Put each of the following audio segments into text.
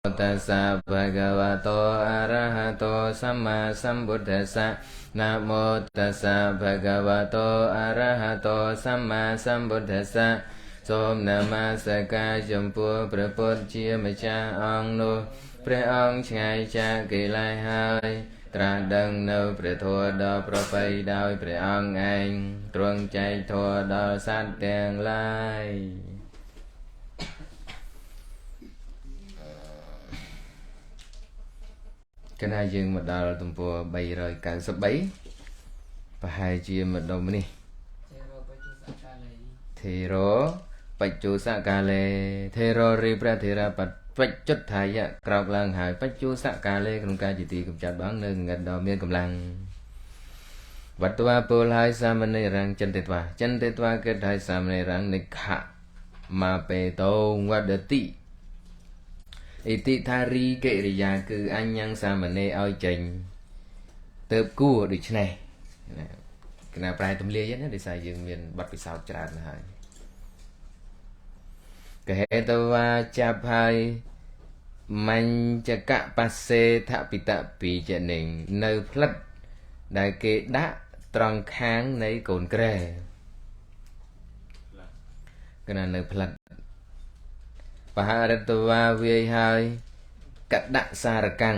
តស្សៈ ភគវតោ អរហតោ សម្មាសម្ពុទ្ធស្សៈ នមោតស្សៈ ភគវតោ អរហតោ សម្មាសម្ពុទ្ធស្សៈ សូមនមស្ការចំពោះព្រះពុទ្ធជាម្ចាស់អង្គនោះ ព្រះអង្គឆ្ងាយចាកកិលេសហើយ ត្រាស់ដឹងនៅព្រះធម៌ដ៏ប្រពៃដោយព្រះអង្គឯង ទ្រង់ចែកធម៌ដល់សត្វទាំងឡាយ។ កណាយើងមកដល់ទំព័រ393 ប្រហែលជាម្ដុំនេះ ថេរោបច្ចុសកាលេ ថេរោរីព្រះថេរបច្ចុដ្ឋាយៈ ក្រោកឡើងហើយ បច្ចុសកាលេ ក្នុងការជាទីកំចាត់បងនៅងឹតដ៏មានកម្លាំង វត្តវាពលហើយ សាមណេរាំងចិនទេត្វា ចិនទេត្វាគិតហើយ សាមណេរាំងនិខៈមាបេតោវដតិ អិតិថារីកិរិយា គឺអញ្ញងសាមណេរឲ្យចេញទៅគួរដូច្នេះ។ គណៈប្រែទំលាយណា ដោយសារយើងមានបទពិសោធន៍ច្រើនហើយ។ កហេតវាចាប់ហើយ មញ្ចកបសេថពិតពីចនិង នៅផ្លិតដែលគេដាក់ត្រង់ខាងនៃកូនក្រែ កណានៅផ្លិត។ បហរិតវាវាយហើយ កដសារកាំង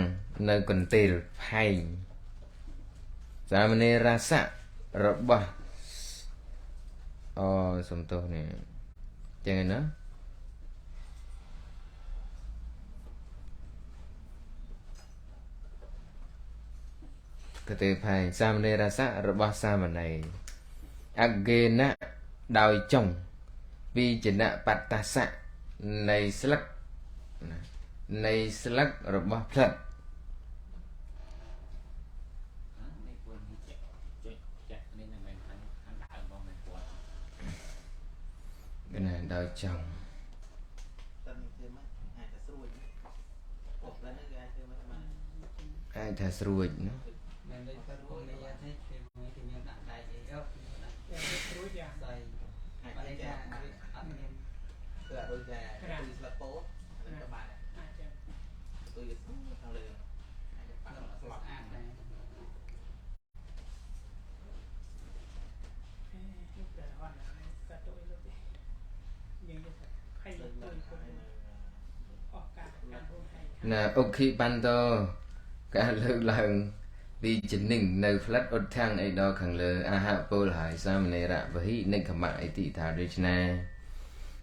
នៅកន្ទេលផែង សាមណេរសៈរបស់ អូ សំទោស នេះចឹងឯណាកទេផែង សាមណេរសៈរបស់សាមណេរ អហ្គេណៈដោយចុង ពីចនបត្តសៈនៃស្លឹក នៃស្លឹករបស់ផ្លិត ណាដោយចង់អាចថាស្រួចណា មែនដូចគាត់ពងនេះទេ គេមួយគេមានដាក់ដែកអី អឺដាក់ស្រួចយ៉ាងស្អី បាត់នេះថាអត់មាន គឺអត់ដូចតែទុយស្លឹកពោតក៏បានដែរ អាចចឹង ទុយខាងលើអាចប៉ះស្លាប់ ស្អាតដែរ លោកតែអត់កាត់ទុយលោកទេ យើងយកហើយទុយពុទ្ធអស់ការកាន់ខ្លួនឯង ណា។ អុខិបន្តការលើកឡើងពីចនិងនៅផ្លិត អ៊ុតខាងអីដល់ខាងលើ អហពលហើយ សាមណេរៈវហិនិខមៈ អិតិថាដូច្នេះ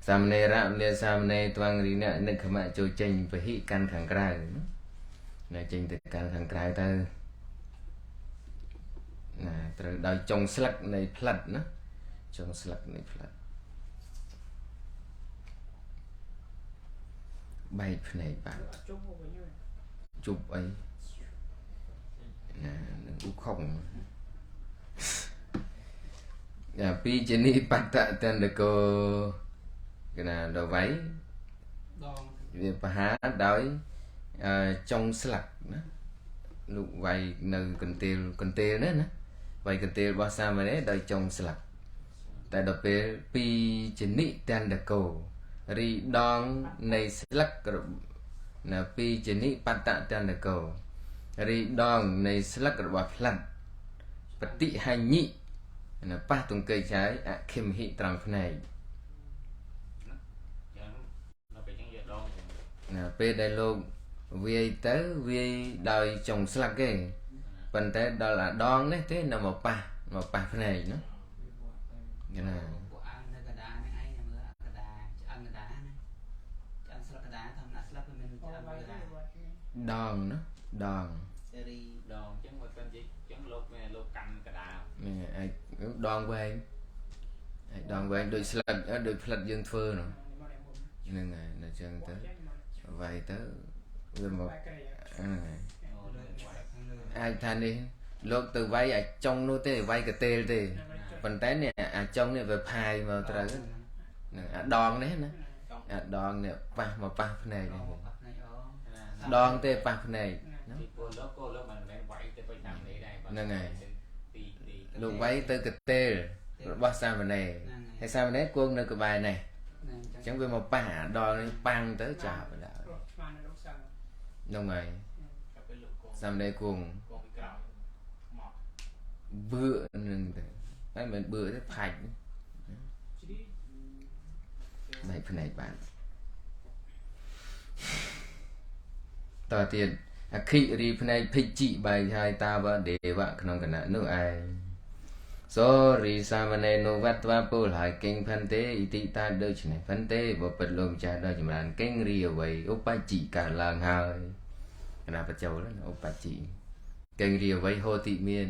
សាមណេរៈនេសាមណេរត្វាងរីនៈ និខមៈចូលចេញ វហិកាន់ខាងក្រៅណា ចេញទៅកាន់ខាងក្រៅទៅណា ត្រូវដោយចុងស្លឹកនៃផ្លិតណា ចុងស្លឹកនៃផ្លិត បែកភ្នែកបាត់ ជុំមកវិញហើយ ជប់អីណា នឹងអ៊ូខុងយ៉ាពីជានេះបត្តតន្តកោ កណាដល់វៃ ដង វាបហាដោយចុងស្លឹកណា លោកវាយនៅកន្ទេល កន្ទេលណា ណាវាយកន្ទេលរបស់សាមណេរដោយចុងស្លឹក តែដល់ពេលពីជានិតន្តកោរីដងនៃស្លឹកណា ពីជានិបត្តតន្តកោរីដងនៃស្លឹករបស់ផ្លិត បតិហញិណាប៉ះទង្គិចហើយ អខិមហិត្រង់ភ្នែក ចឹងដល់ពេលចឹងយកដង ណា។ ពេលដែលលោកវាយទៅ វាយដោយចុងស្លឹកទេ ប៉ុន្តែដល់អាដងនេះទេ នៅមកប៉ះ មកប៉ះភ្នែកណា ណា ពួកអាងនៅកដានេះឯង មើលកដាឆ្អឹងកដាណា ឆ្អឹងស្លឹកកដា ធម្មតាស្លឹកវាមានឆ្អឹង អូវាយក ដា ទៅវត្តនេះ ដងណា ដង សេរី ដងចឹង បើសិនជាចឹងលោកមានលោកកាន់កដា នេះអាចដងវែង អាចដងវែងដូចស្លឹក ដូចផ្លិតយើងធ្វើនោះ មកតែមុន ហ្នឹងហើយ នៅចឹងទៅ ចឹងមក វាយទៅវាមក បែកក្រែ ហ្នឹងហើយ អូ លើខាងលើ អាចថានេះលោកទៅវាយអាចុងនោះទេ វាយកតេលទេ ប៉ុន្តែនេះអាចុងនេះវាផាយមកត្រូវហ្នឹង អាដងនេះណា អាដងនេះប៉ះមកប៉ះភ្នែកនេះ ដងប៉ះភ្នែក អូ ដងទេប៉ះភ្នែកណា ពីពលលោកក៏លោកមិនមែនវាយទៅពេញតាមនេះដែរ ហ្នឹងហើយ ទីទី លោកវាយទៅកតេលរបស់សាមណេរ ហើយសាមណេរគង់នៅក្បែរនេះ ហ្នឹង អញ្ចឹងវាមកប៉ះអាដងនេះប៉ាំងទៅចាប់ដល់ ព្រោះស្មានលោកសឹង ហ្នឹងហើយ ពេលលោកគង់ សាមណេរគង់ គង់ពីក្រោយមក បឺនឹងទៅតែមិនបឺទេផាច់ ជ្រី ដៃភ្នែកបានតទៀតអខិរីភ្នែកភិជិបែកហើយតាវដេវៈក្នុងគណៈនោះឯងសូរីសាមណេរនោះវត្តវាពលហើយកេងផន្ទេអ៊ីតិតាដូច្នេះផន្ទេបពិតលោកម្ចាស់ដ៏ចម្រើនកេងរីអ្វីឧបជិកើតឡើងហើយគណៈបញ្ចូលណាឧបជិកេងរីអ្វីហោតិមាន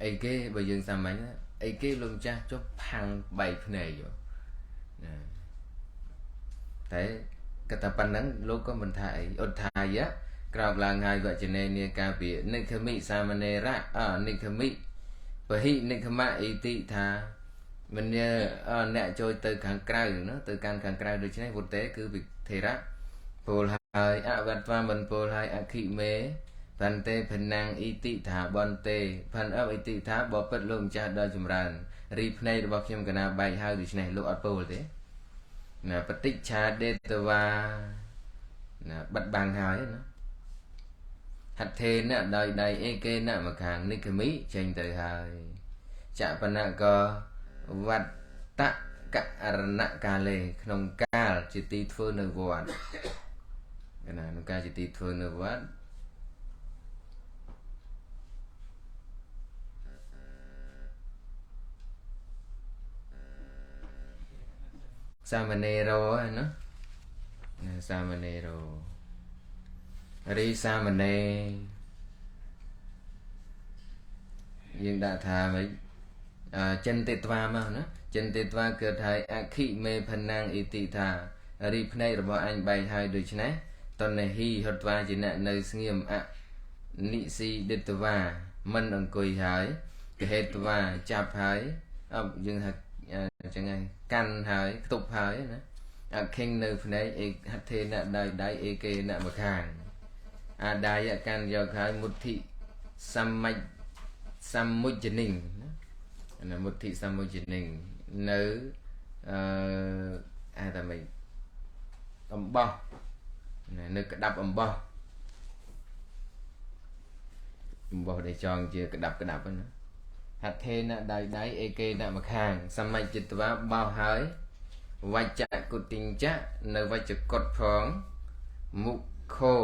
អីគេបើយើងសាមញ្ញណាអីគេលោកម្ចាស់ចុះផាំងបែកភ្នែកយោណាតែកតប៉ុណ្ណឹងលោកក៏មិនថាអីឧទ្ធាយៈក្រោកឡើងហើយវចនេនាការពានិខមិសាមណេរៈអនិខមិពហិនិខមៈអ៊ីតិថាមិនអ្នកចូលទៅខាងក្រៅណាទៅកាន់ខាងក្រៅដូច្នេះវុតេគឺវិធេរៈពលហើយអវត្វាមិនពលហើយអខិមេបន្ទេភណាំងអ៊ីតិថាបន្ទេផាន់អបអ៊ីតិថាបពិតលោកម្ចាស់ដ៏ចម្រើនរីភ្នែករបស់ខ្ញុំកណាបែកហើយដូច្នេះលោកអត់ពោលទេណាបតិច្ឆាដេតវាណាបិទបាំងហើយណាហត្ថេនៈដោយដៃអេកេនៈម្ខាងនិគមិចេញទៅហើយចបនកវត្តករណកាលេក្នុងកាលជាទីធ្វើនៅវត្តណាក្នុងកាលជាទីធ្វើនៅវត្តសាមណេរោណាណាសាមណេរោរីសាមណេរយើងដាក់ថាម៉េចចិនតិត្វាមកណាចិនតិត្វាកើតហើយអខិមេភណាំងអ៊ីតិថារីភ្នែករបស់អញបែកហើយដូច្នេះតនហិហត្វាជាអ្នកនៅស្ងៀមអនិស៊ីដិតវាមិនអង្គុយហើយកហេតវាចាប់ហើយអបយើងថាអញ្ចឹងហើយកាន់ហើយខ្ទប់ហើយណាអខិងនៅភ្នែកអេហត្ថេនៈដោយដៃអេកេនៈម្ខាងអាដាយកាន់យកហើយមុទ្ធិសម្មសម្មុជនិងណាមុទ្ធិសម្មុជនិងនៅអឺអាតែមិនអំបោះណានៅក្តាប់អំបោះអំបោះដែលចងជាក្តាប់ក្តាប់ណាហត្ថេនៈដោយដៃអេកេនៈម្ខាងសម្មចិត្តវាបោះហើយវច្ចគុតិញ្ចៈនៅវច្ចកុដផងមុខោ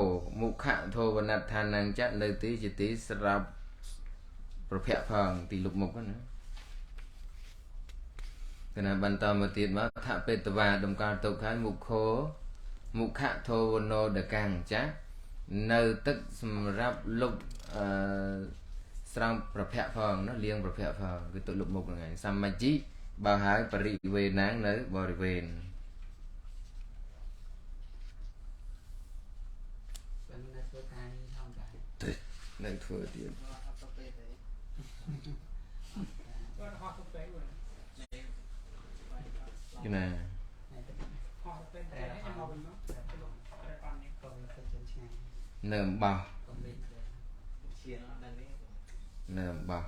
មុខធវនដ្ឋានញ្ចៈនៅទីជាទីស្រាប់ប្រភពផងទីលុបមុខណាគណៈបន្តមកទៀតមកថបេតវាដំកល់ទុកហើយមុខោមុខធវនោដកាំងចានៅទឹកសម្រាប់លុបអឺស្រង់ប្រភពផងណាលាងប្រភពផងគឺទុកលុបមុខហ្នឹងឯងសម្មជីបើហើយបរិវេណាងនៅបរិវេណនៅធ្វើទៀតណានៅអំបោះនៅអំបោះ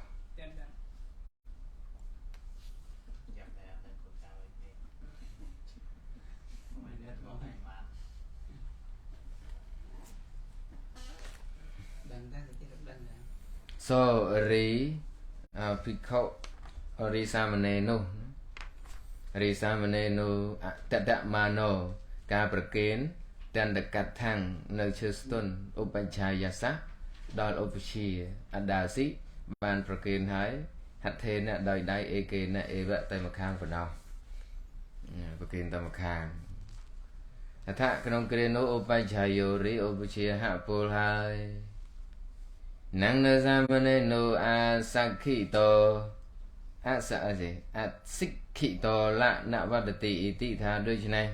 សូរីភិក្ខុរីសាមណេរនោះរីសាមណេរនោះអតតមាណោការប្រគេនតន្តកថាំងនៅឈើស្ទុនឧបច្ឆាយសៈដល់ឧបជាអដាសិបានប្រគេនហើយហត្ថេនៈដោយដៃអេកេនៈអេវៈតែម្ខាងប៉ុណ្ណោះប្រគេនតែម្ខាងអថក្នុងគ្រានោះឧបច្ឆាយោរីឧបជាហពលហើយនងនៅសាមណេរនោះអាសក្ខិតោអសអសិអសិក្ខិតោលនវត្តតិអ៊ីតិថាដូច្នេះ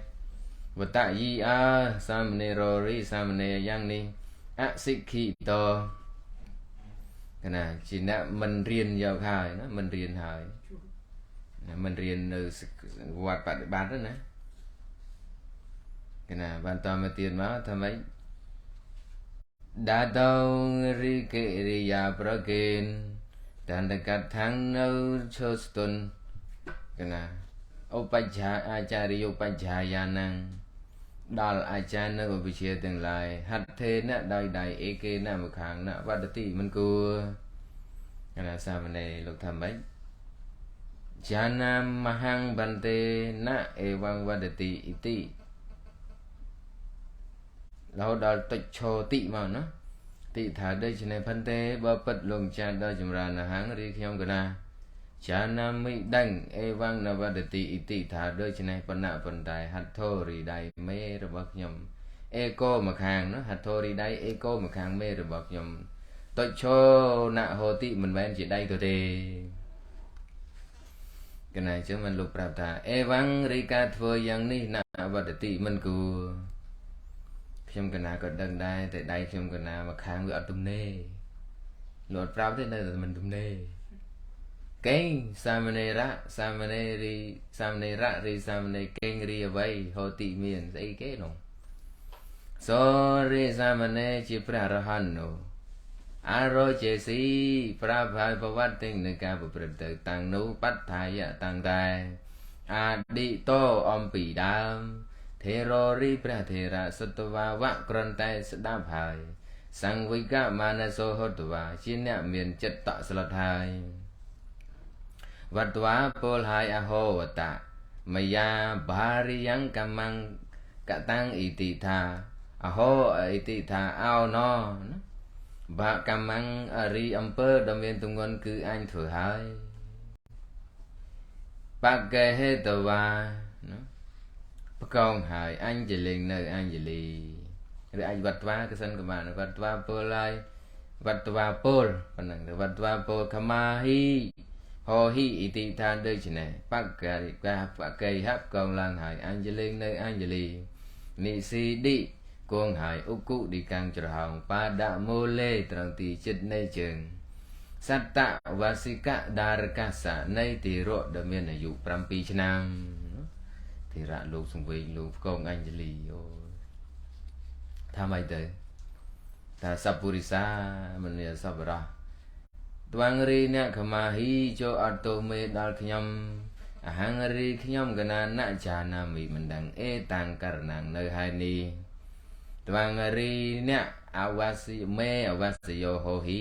វតយីអាសាមណេររីសាមណេរយ៉ាងនេះអសិក្ខិតោកណាជាអ្នកមិនរៀនយកហើយណាមិនរៀនហើយណាមិនរៀននៅវត្តបដិបត្តិណាកណាបន្តមកទៀតមកថាម៉េចដាតងរិកិរិយាប្រគេនតន្តកថាំងនៅឈើស្ទុនកណាឧបច្ឆាអាចារិយឧបច្ឆាយានង ដល់អាចារ្យនិងឧបជាទាំងឡាយហត្ថេនៈដោយដៃអេគេនៈម្ខាងនៈវត្តតិមិនគួរកណាសាមណេរលោកថាម៉េចចានាមហੰបន្ទេនៈអេវងវត្តតិអ៊ីតិរហូតដល់តិចឆោតិមកណាតិថាដូច្នេះផន្ទេបើពិតលោកម្ចាស់ដល់ចម្រើនហੰរីខ្ញុំកណាចានាមិដឹងអេវងនវត្តតិអ៊ីតិថាដូច្នេះប៉ុណ្ណាប៉ុន្តែហត្ថោរីដៃមេរបស់ខ្ញុំអេកោម្ខាងណាហត្ថោរីដៃអេកោម្ខាងមេរបស់ខ្ញុំតិចឆោណហោតិមិនមែនជាដៃទៅទេកណាអញ្ចឹងមិនលោកប្រាប់ថាអេវងរីការធ្វើយ៉ាងនេះណវត្តតិមិនគួរខ្ញុំកណាក៏ដឹងដែរតែដៃខ្ញុំកណាមកខាងវាអត់ទំនេរលោកអត់ប្រាប់ទេនៅតែមិនទំនេរកេងសាមណេរៈសាមណេរីសាមណេរៈរីសាមណេរកេងរីអ្វីហោតិមានស្អីគេនោះសូរិសាមណេរជាព្រះអរហន្តនោះអរោចេស៊ីប្រាប់ហើយប្រវត្តិទាំងនៃការប្រព្រឹត្តទៅតាំងនោះបដ្ឋាយៈតាំងតែអាឌិតោអំពីដើមថេររីព្រះថេរៈសុតវាវៈគ្រាន់តែស្ដាប់ហើយសង្វិកមានសោហតវាជាអ្នកមានចិត្តតក់ស្លុតហើយវត្តវាពលហើយអហោវតៈមយាបារិយ៉ាងកម្មងកតាំងអ៊ីតិថាអហោអ៊ីតិថាអោណណាបាកម្មងអរិអំពើដ៏មានទម្ងន់គឺអញធ្វើហើយបកេហេតវាណាបកងហើយអញ្ជលេងនៅអញ្ជលីឬអាចវត្តវាក៏សិនក៏បានវត្តវាពលហើយវត្តវាពលប៉ុណ្ណឹងទៅវត្តវាពលខមាហិហោហិអ៊ីតិថាដូច្នេះបកេកាបកេហបកងឡើងហើយអញ្ជលេងនៅអញ្ជលីនិស៊ីឌិគងហើយឧគុឌីកាំងច្រហោងបាដមូលេត្រង់ទីចិត្តនៃជើងសត្តវសិកដារកសៈនៃទីរកដែលមានអាយុ7ឆ្នាំធីរៈលោកសង្វេងលោកផ្កងអញ្ជលីអូថាម៉េចទៅថាសព្វពុរិសាមនីសប្បុរសត្វាងរីអ្នកខមាហីចូលអត់ទោសមេដល់ខ្ញុំអហង្រីខ្ញុំកណានចានាមិមិនដឹងអេតាំងករណងនៅហើយនេះត្វាងរីអ្នកអវសិមេអវសិយោហោហី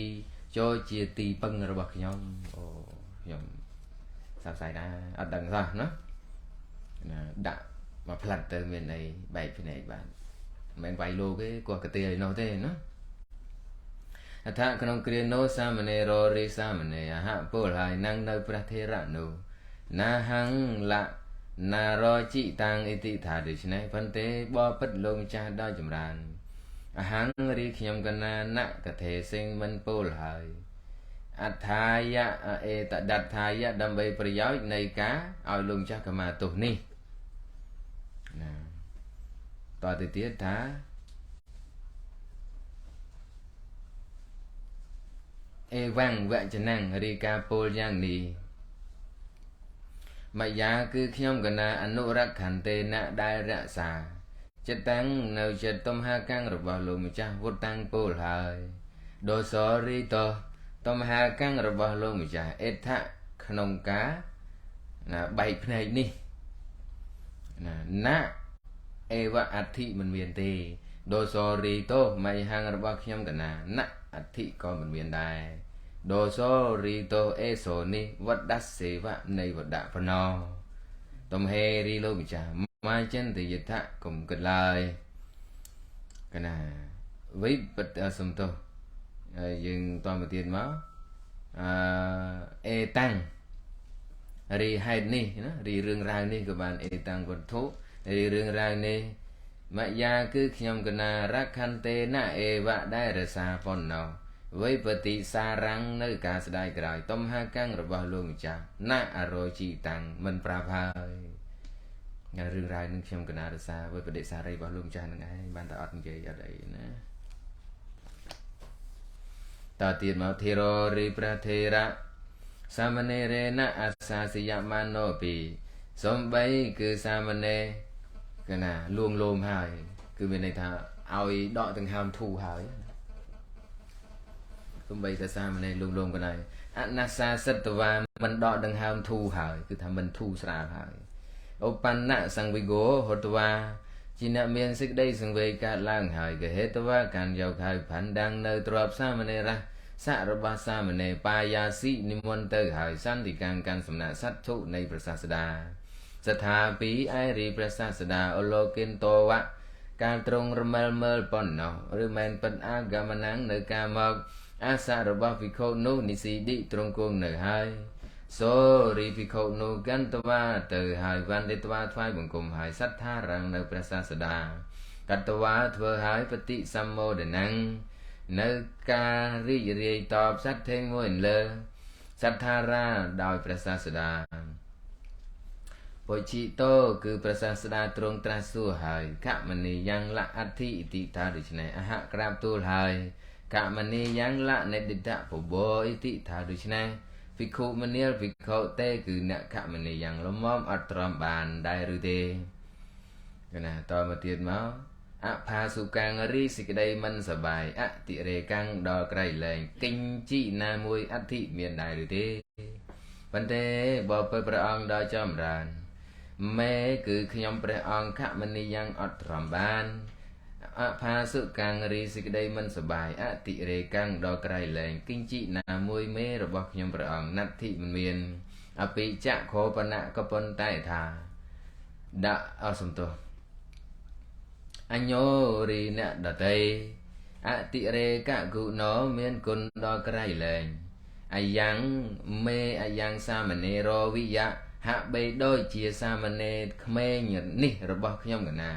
ចូលជាទីពឹងរបស់ខ្ញុំអូខ្ញុំសាបសាយណាអត់ដឹងសោះណាណាដាក់មកផ្លាត់ទៅមានអីបែកភ្នែកបានមិនមែនវាយលោកទេគាត់កទាយនោះទេណាអដ្ឋក្នុងគ្រានោះសាមណេររីសាមណេរអហពលហើយនឹងនៅព្រះថេរៈនោះណាហੰលៈណារជីតាំងអ៊ីតិថាដូច្នេះប៉ុន្តែបបិទ្ធលោកម្ចាស់ដល់ចម្រើនអហង្រីខ្ញុំកណានកថេសិងមិនពោលហើយអត្ថាយៈអេតដត្ថាយៈដើម្បីប្រយោជន៍នៃការឲ្យលោកម្ចាស់កម្មាទោសនេះណាតទៅទៀតថាអេវងវចនំរីការពោលយ៉ាងនេះមយាគឺខ្ញុំកណាអនុរក្ខន្ទេនៈដែលរក្សាចិត្តតាំងនៅចិត្តទំហាកាំងរបស់លោកម្ចាស់វុតតាំងពោលហើយដោសរីតោទំហាកាំងរបស់លោកម្ចាស់អេថៈក្នុងការណាបែកភ្នែកនេះណាណាអេវអធិមិនមានទេដោសរីតោមៃហាងរបស់ខ្ញុំកណាណាអធិក៏មិនមានដែរដោសរីតោអេសូនេះវត្តសេវៈនៃវត្តបណោទំហេរីលោកម្ចាស់មាចិន្តយថៈកុំគិតឡើយកណាវិបត្តិសំទោសហើយយើងតមកទៀតមកអេតាំងរីហេតុនេះណារីរឿងរ៉ាវនេះក៏បានអេតាំងវត្ថុរីរឿងរ៉ាវនេះមយាគឺខ្ញុំកណារក្ខន្ទេនៈអេវៈដែលរសាប៉ុណ្ណោះវេបតិសារੰនៅការស្ដាយក្រោយទំហាកាំងរបស់លោកម្ចាស់ណអរោជីតាំងមិនប្រាប់ហើយរឿងរ៉ាវនឹងខ្ញុំកណារសាវេបតិសារីរបស់លោកម្ចាស់នឹងឯងបានតែអត់និយាយអត់អីណាតទៀតមកធិររីព្រះថេរៈសាមណេរេណអសាសិយមានោពីសំបីគឺសាមណេរកណាលួងលោមហើយគឺមានន័យថាឲ្យដកដង្ហើមធូរហើយសំបីតែសាមណេរលួងលោមកណាអនសាសិតវាមិនដកដង្ហើមធូរហើយគឺថាមិនធូរស្រាលហើយឧបណ្ណសង្វិគោហតវា ជាអ្នកមានសេចក្តីសង្វេគកើតឡើងហើយកហេតវៈកាន់យកហើយផាន់ដាំងនៅទ្របសាមណេរៈស័ករបស់សាមណេរបាយាសិនិមន្តទៅហើយសន្តិកាំងកាន់សំណាក់សត្ថុនៃព្រះសាស្តាស្ថាពីឯរីព្រះសាស្តាអលោកិនតវៈកាលទ្រង់រមិលមើលប៉ុណ្ណោះឬមែនពិតអាගមណੰនៅការមកអាសៈរបស់ភិក្ខុនោះនិស៊ីឌិទ្រង់គង់នៅហើយសូរីភិក្ខុនោះកន្តវាទៅហើយវណ្ឌិតវាថ្វាយបង្គំហើយសត្ថារាំងនៅព្រះសាស្តាកតវាធ្វើហើយបតិសម្មោទនំនៅការរីករាយតបសត្វធេងមួយលើសត្ថារាដោយព្រះសាស្តាពុជិតោគឺព្រះសាស្តាទ្រង់ត្រាស់សួរហើយ កមនីយ៉ាងលអដ្ឋិអិតិថាដូច្នេះអហក្រាបទូលហើយកមនីយ៉ាងលនិតិតពបោអិតិថាដូច្នេះភិក្ខុមនាលភិក្ខុទេគឺអ្នកកមនីយ៉ាងលមមអត់ទ្រាំបានដែរឬទេកណាតមកទៀតមកអផាសុកាំងរីសេចក្តីមិនសបាយអតិរេកាំងដល់ក្រៃលែងកិញ្ជីណាមួយអដ្ឋិមានដែរឬទេប៉ុន្តែបបិទ្ធព្រះអង្គដ៏ចម្រើនមេគឺខ្ញុំព្រះអង្គខមនីយ៉ាងអត់ទ្រាំបានអផាសុកាំងរីសេចក្តីមិនសបាយអតិរេកាំងដល់ក្រៃលែងកិញ្ជីណាមួយមេរបស់ខ្ញុំព្រះអង្គណដ្ឋិមិនមានអភិចៈខោបណៈក៏ប៉ុន្តែថាដាក់អស់សំទោសអញ្ញោរីអ្នកដតីអតិរេកគុណោមានគុណដល់ក្រៃលែងអាយ៉ាងមេអាយ៉ាងសាមណេរវិយៈហាក់បីដូចជាសាមណេរក្មេងនេះរបស់ខ្ញុំកណា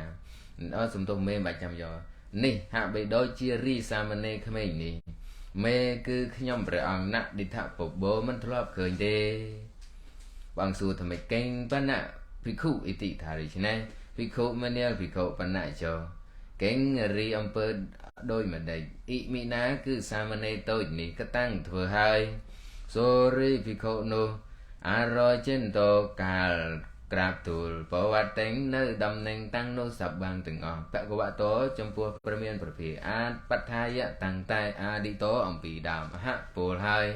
អត់សំទោសមេមិនបាច់ចាំយកនេះហាក់បីដូចជារីសាមណេរក្មេងនេះមេគឺខ្ញុំព្រះអង្គណឌិដ្ឋពបោមិនធ្លាប់ឃើញទេបងសួរថាម៉េចកេងបណៈភិក្ខុអិតិថាដូច្នេះភិក្ខុមនាលភិក្ខុបណៈចោកេងរីអំពើដោយម្ដេចអ៊ិមិណាគឺសាមណេរតូចនេះក៏តាំងធ្វើហើយសូរីភិក្ខុនោះអរចិន្តោកាលក្រាបទូលបវត្តិនៅតំណែងតាំងនោះសប្បាំងទាំងអស់បកវតោចំពោះព្រះមានព្រះភិអាតបដ្ឋាយៈតាំងតែអាឌិតោអំពីដើមហៈពលហើយ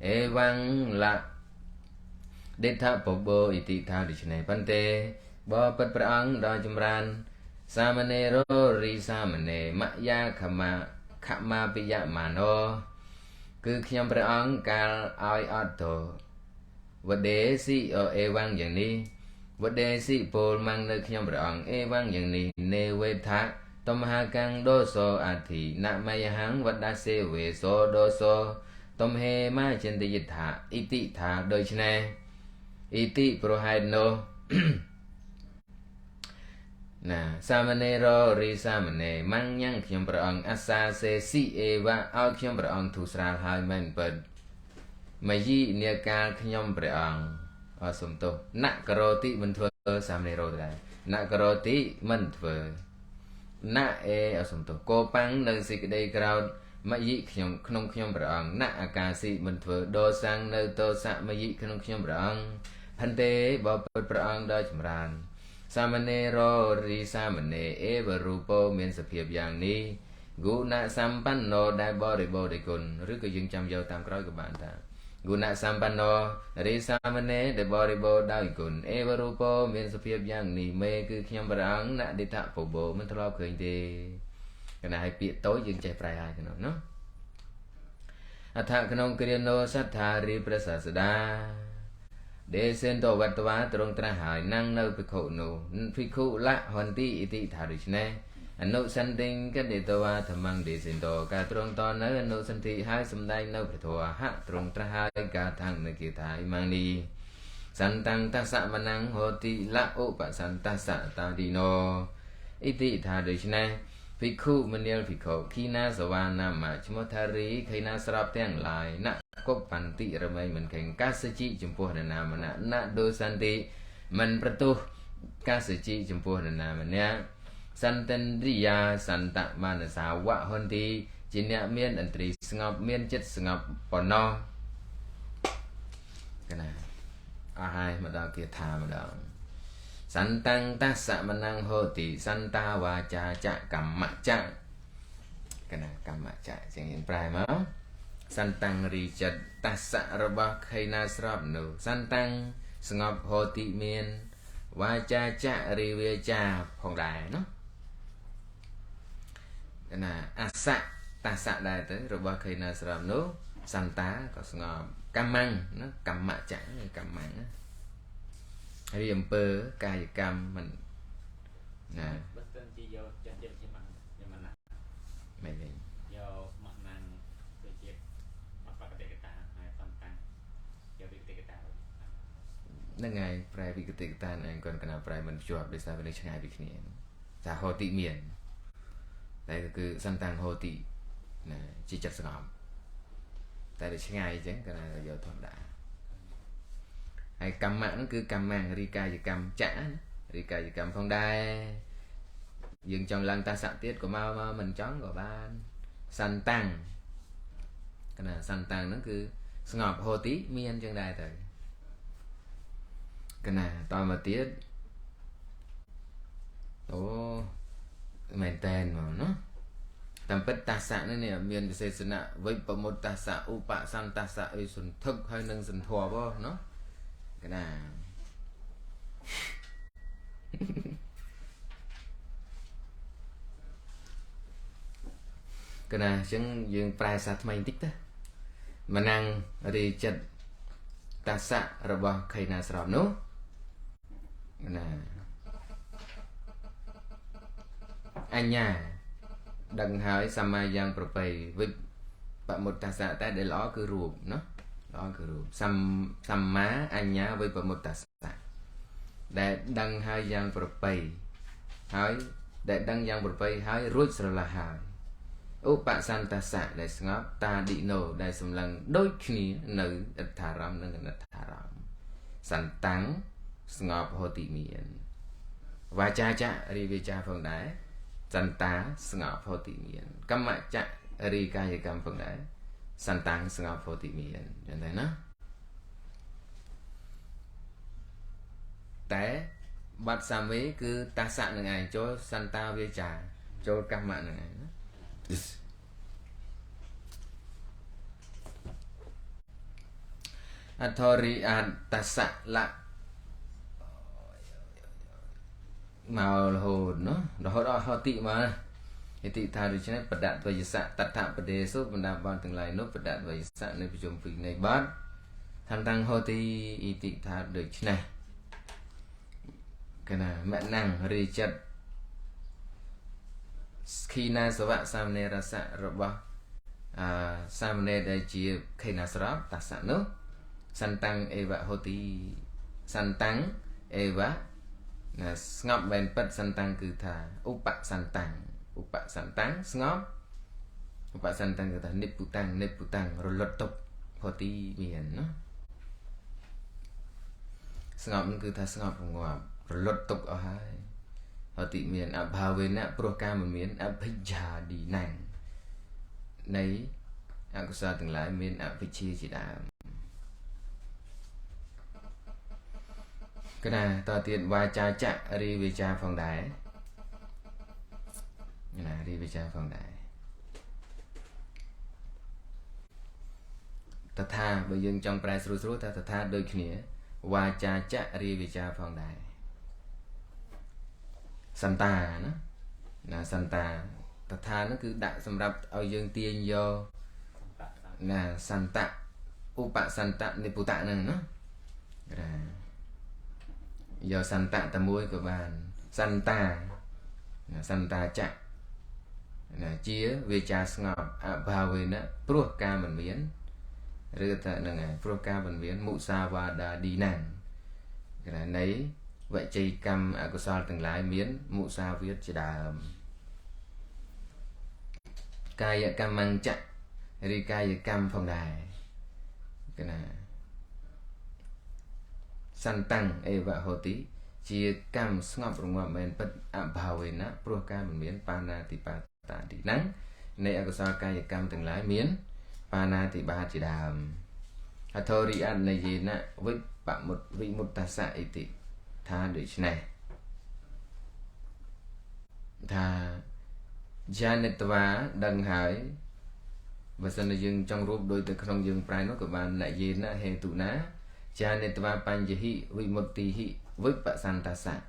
អេវੰលៈដេដ្ឋពបោអិតិថាដូច្នេះប៉ុន្តែបបិទ្ធព្រះអង្គដ៏ចម្រើនសាមណេររីសាមណេរមយាខមាខមាពិយមាណោគឺខ្ញុំព្រះអង្គកាលឲ្យអត់ទោវដេសិអេវੰយ៉ាងនេះវដេសិពលម៉ាំងនៅខ្ញុំព្រះអង្គអេវੰយ៉ាងនេះនេវេថាតមហាកាំងដោសោអធិនមយហੰវដាសេវេសោដោសោតំហេមាចិន្តយិដ្ឋាអិតិថាដូច្នេះអិតិប្រហែលនោះណាសាមណេររីសាមណេរម៉ាំងញ៉ាំងខ្ញុំព្រះអង្គអាសាសេស៊ីអេវៈឲ្យខ្ញុំព្រះអង្គធូរស្រាលហើយមែនពិតមយីនាកាលខ្ញុំព្រះអង្គអត់សំទោសណករោតិមិនធ្វើសាមណេរដែរណករោតិមិនធ្វើណអេអត់សំទោសកោប៉ាំងនៅសេចក្តីក្រោធមយីខ្ញុំក្នុងខ្ញុំព្រះអង្គណអាកាសិមិនធ្វើដោសាំងនៅតោសៈមយីក្នុងខ្ញុំព្រះអង្គផន្ទេបបិទ្ធព្រះអង្គដ៏ចម្រើនសាមណេររីសាមណេរអេវរូបោមានសភាពយ៉ាងនេះគុណសម្បណ្ណោដែលបរិបូរណ៍ដោយគុណឬក៏យើងចាំយកតាមក្រោយក៏បានថាគុណសម្បណ្ណោរីសាមណេរដែលបរិបូរណ៍ដោយគុណអេវរូបោមានសភាពយ៉ាងនេះមេគឺខ្ញុំព្រះអង្គណឌិដ្ឋពបោមិនធ្លាប់ឃើញទេកណាឲ្យពាក្យតូចយើងចេះប្រែហើយក្នុងនោះអដ្ឋក្នុងគ្រានោសត្ថារីព្រះសាស្តាដេសេនតវត្តវាទ្រង់ត្រាស់ហើយណាំងនៅភិក្ខុនោះភិក្ខុលៈហន្តិអិតិថាដូច្នេះអនុសន្តិងកតិតវាធម្មងដេសេនតការទ្រង់តនៅអនុសន្ធិហើយសំដែងនៅព្រះធម៌ហៈទ្រង់ត្រាស់ហើយការថាំងនៅគាថាអ៊ីម៉ាំងនេះសន្តាំងតសមណੰហោតិលៈឧបសន្តសតាឌីណោអិតិថាដូច្នេះភិក្ខុមនាលភិក្ខុខីណាសវានាមឈ្មោះថារីខីណាស្រាប់ទាំងឡាយណកុបបន្តិរមែងមិនខេងកាសជីចំពោះនរណាម្នាក់ណដូសន្តិមិនប្រទុះកាសជីចំពោះនរណាម្នាក់សន្តិន្ទ្រិយាសន្តមានសាវៈហន្តិជាអ្នកមានឥន្ទ្រីស្ងប់មានចិត្តស្ងប់ប៉ុណ្ណោះកណាអស់ហើយមកដល់គាថាម្ដងសន្តាំងតសមណੰហោតិសន្តាវាចាចកម្មចៈកណាកម្មចៈជាងយើងប្រែមកសន្តាំងរីចិត្តតសៈរបស់ខៃណាស្របនោះសន្តាំងស្ងប់ហោតិមាន វាចាចរិវាចាផងដែរណាណាអសៈតាសៈដែរទៅរបស់ខេណាស្រមនោះសន្តាក៏ស្ងប់កម្មੰណាកម្មចៈកម្មੰរីអំពើកាយកម្មមិនណា បើសិនជាយកចាស់ជាមិនខ្ញុំណា មែនទេ យកមកណាំងដូចជាអបកតិកតាហើយសន្តាយកវិកតិកតា ហ្នឹងហើយប្រែវិកតិកតាឯងគាត់កណាប្រែមិនភ្ជាប់ដោយសារវានៅឆ្ងាយពីគ្នាថាហោតិមានតែគឺសន្តាំងហោតិណាជាចិត្តស្ងប់តែវាឆ្ងាយអញ្ចឹងកណាយកធម្មតាហើយកម្មៈហ្នឹងគឺកម្មៈរីកាយកម្មចៈរីកាយកម្មផងដែរយើងចង់ឡើងតាសៈទៀតក៏មកមិនចង់ក៏បានសន្តាំងកណាសន្តាំងហ្នឹងគឺស្ងប់ហោតិមានអញ្ចឹងដែរទៅកណាតមកទៀតអូមែនតែនមកណាតាមពិតតាសៈនេះមានវិសេសនៈវិបមុតតាសៈឧបសន្តាសៈអីសន្ធឹកហើយនឹងសន្ធប់ហ៎ណាកណាកណាអញ្ចឹងយើងប្រែសាថ្មីបន្តិចទៅមណាំងរីចិត្តតាសៈរបស់ខៃណាស្រមនោះណាអញ្ញាដឹងហើយសមាយ៉ាងប្រពៃវិបមុតតាសៈតែដែលល្អគឺរូបណាល្អគឺរូបសម្មាអញ្ញាវិបមុតតាសៈដែលដឹងហើយយ៉ាងប្រពៃហើយដែលដឹងយ៉ាងប្រពៃហើយរួចស្រឡះហើយឧបសន្តាសៈដែលស្ងប់តាឌិណោដែលសម្លឹងដូចគ្នានៅអត្ថារម្មណ៍និងអនត្ថារម្មណ៍សន្តាំងស្ងប់ហោតិមានវាចាចរិវាចាផងដែរសន្តាស្ងប់ហោតិមានកម្មចរិកាយកម្មផងដែរសន្តាំងស្ងប់ហោតិមានចឹងដែរណាតែបាត់សាមេគឺតាសៈនឹងឯងចូលសន្តាវាចាចូលកម្មៈនឹងឯងណាអធរិអត្តសៈលៈមករហូតណារហូតដល់ហោតិមកណាឥតិថាដូច្នេះបដទវយសៈតថបដេសុបណ្ដាបានទាំងឡាយនោះបដទវយសៈនៅប្រជុំពីនៃបាត់ថាតាំងហោតិឥតិថាដូច្នេះកណាមណាំងរីចិត្តខីណាសវៈសាមណេរសៈរបស់សាមណេរដែលជាខីណាស្រពតាសៈនោះសន្តាំងអេវហោតិសន្តាំងអេវណាស្ងប់មែនពិតសន្តាំងគឺថាឧបសន្តាំងឧបសន្តាំងស្ងប់ឧបសន្តាំងគឺថានិពុតាំងនិពុតាំងរលត់ទុកហោតិមានណាស្ងប់គឺថាស្ងប់រងាប់រលត់ទុកអស់ហើយហោតិមានអಭಾវេណៈព្រោះការមិនមានអភិជ្ញាឌីណាំងនៃអកុសលទាំងឡាយមានអភិជាជាដើមកណាតទៀតវាចាចរិវាចាផងដែរណារិវាចាផងដែរតថាបើយើងចង់ប្រែស្រួលៗថាតថាដូចគ្នាវាចាចរិវាចាផងដែរសន្តាណាណាសន្តាតថានោះគឺដាក់សម្រាប់ឲ្យយើងទាញយកណាសន្តៈឧបសន្តៈនិពុតៈហ្នឹងណាណាយកសន្តៈតែមួយក៏បានសន្តាណាសន្តាចៈណាជាវាចាស្ងប់អಭಾវេណៈព្រោះការមិនមានឬថាហ្នឹងហើយព្រោះការមិនមានមុសាវាដាឌីណាំងគេថានៃវជ័យកម្មអកុសលទាំងឡាយមានមុសាវាទជាដើមកាយកម្មញ្ចៈឬកាយកម្មផងដែរគេណាសន្តាំងអេវហោតិជាកម្មស្ងប់រងាប់មែនពិតអಭಾវេណៈព្រោះការមិនមានបាណាតិបាតាទីណាំងនៃអកុសលកាយកម្មទាំងឡាយមានបាណាតិបាជាដើមអធរិអនយេណៈវិបមុតវិមុតតាសៈឥតិថាដូច្នេះថាយានិតវាដឹងហើយបើសិនជាយើងចង់រូបដូចទៅក្នុងយើងប្រែនោះក៏បាននយេណៈហេតុណាយានិតវាបញ្ញហិវិមុតតិហិ វិបស្សន្តសៈ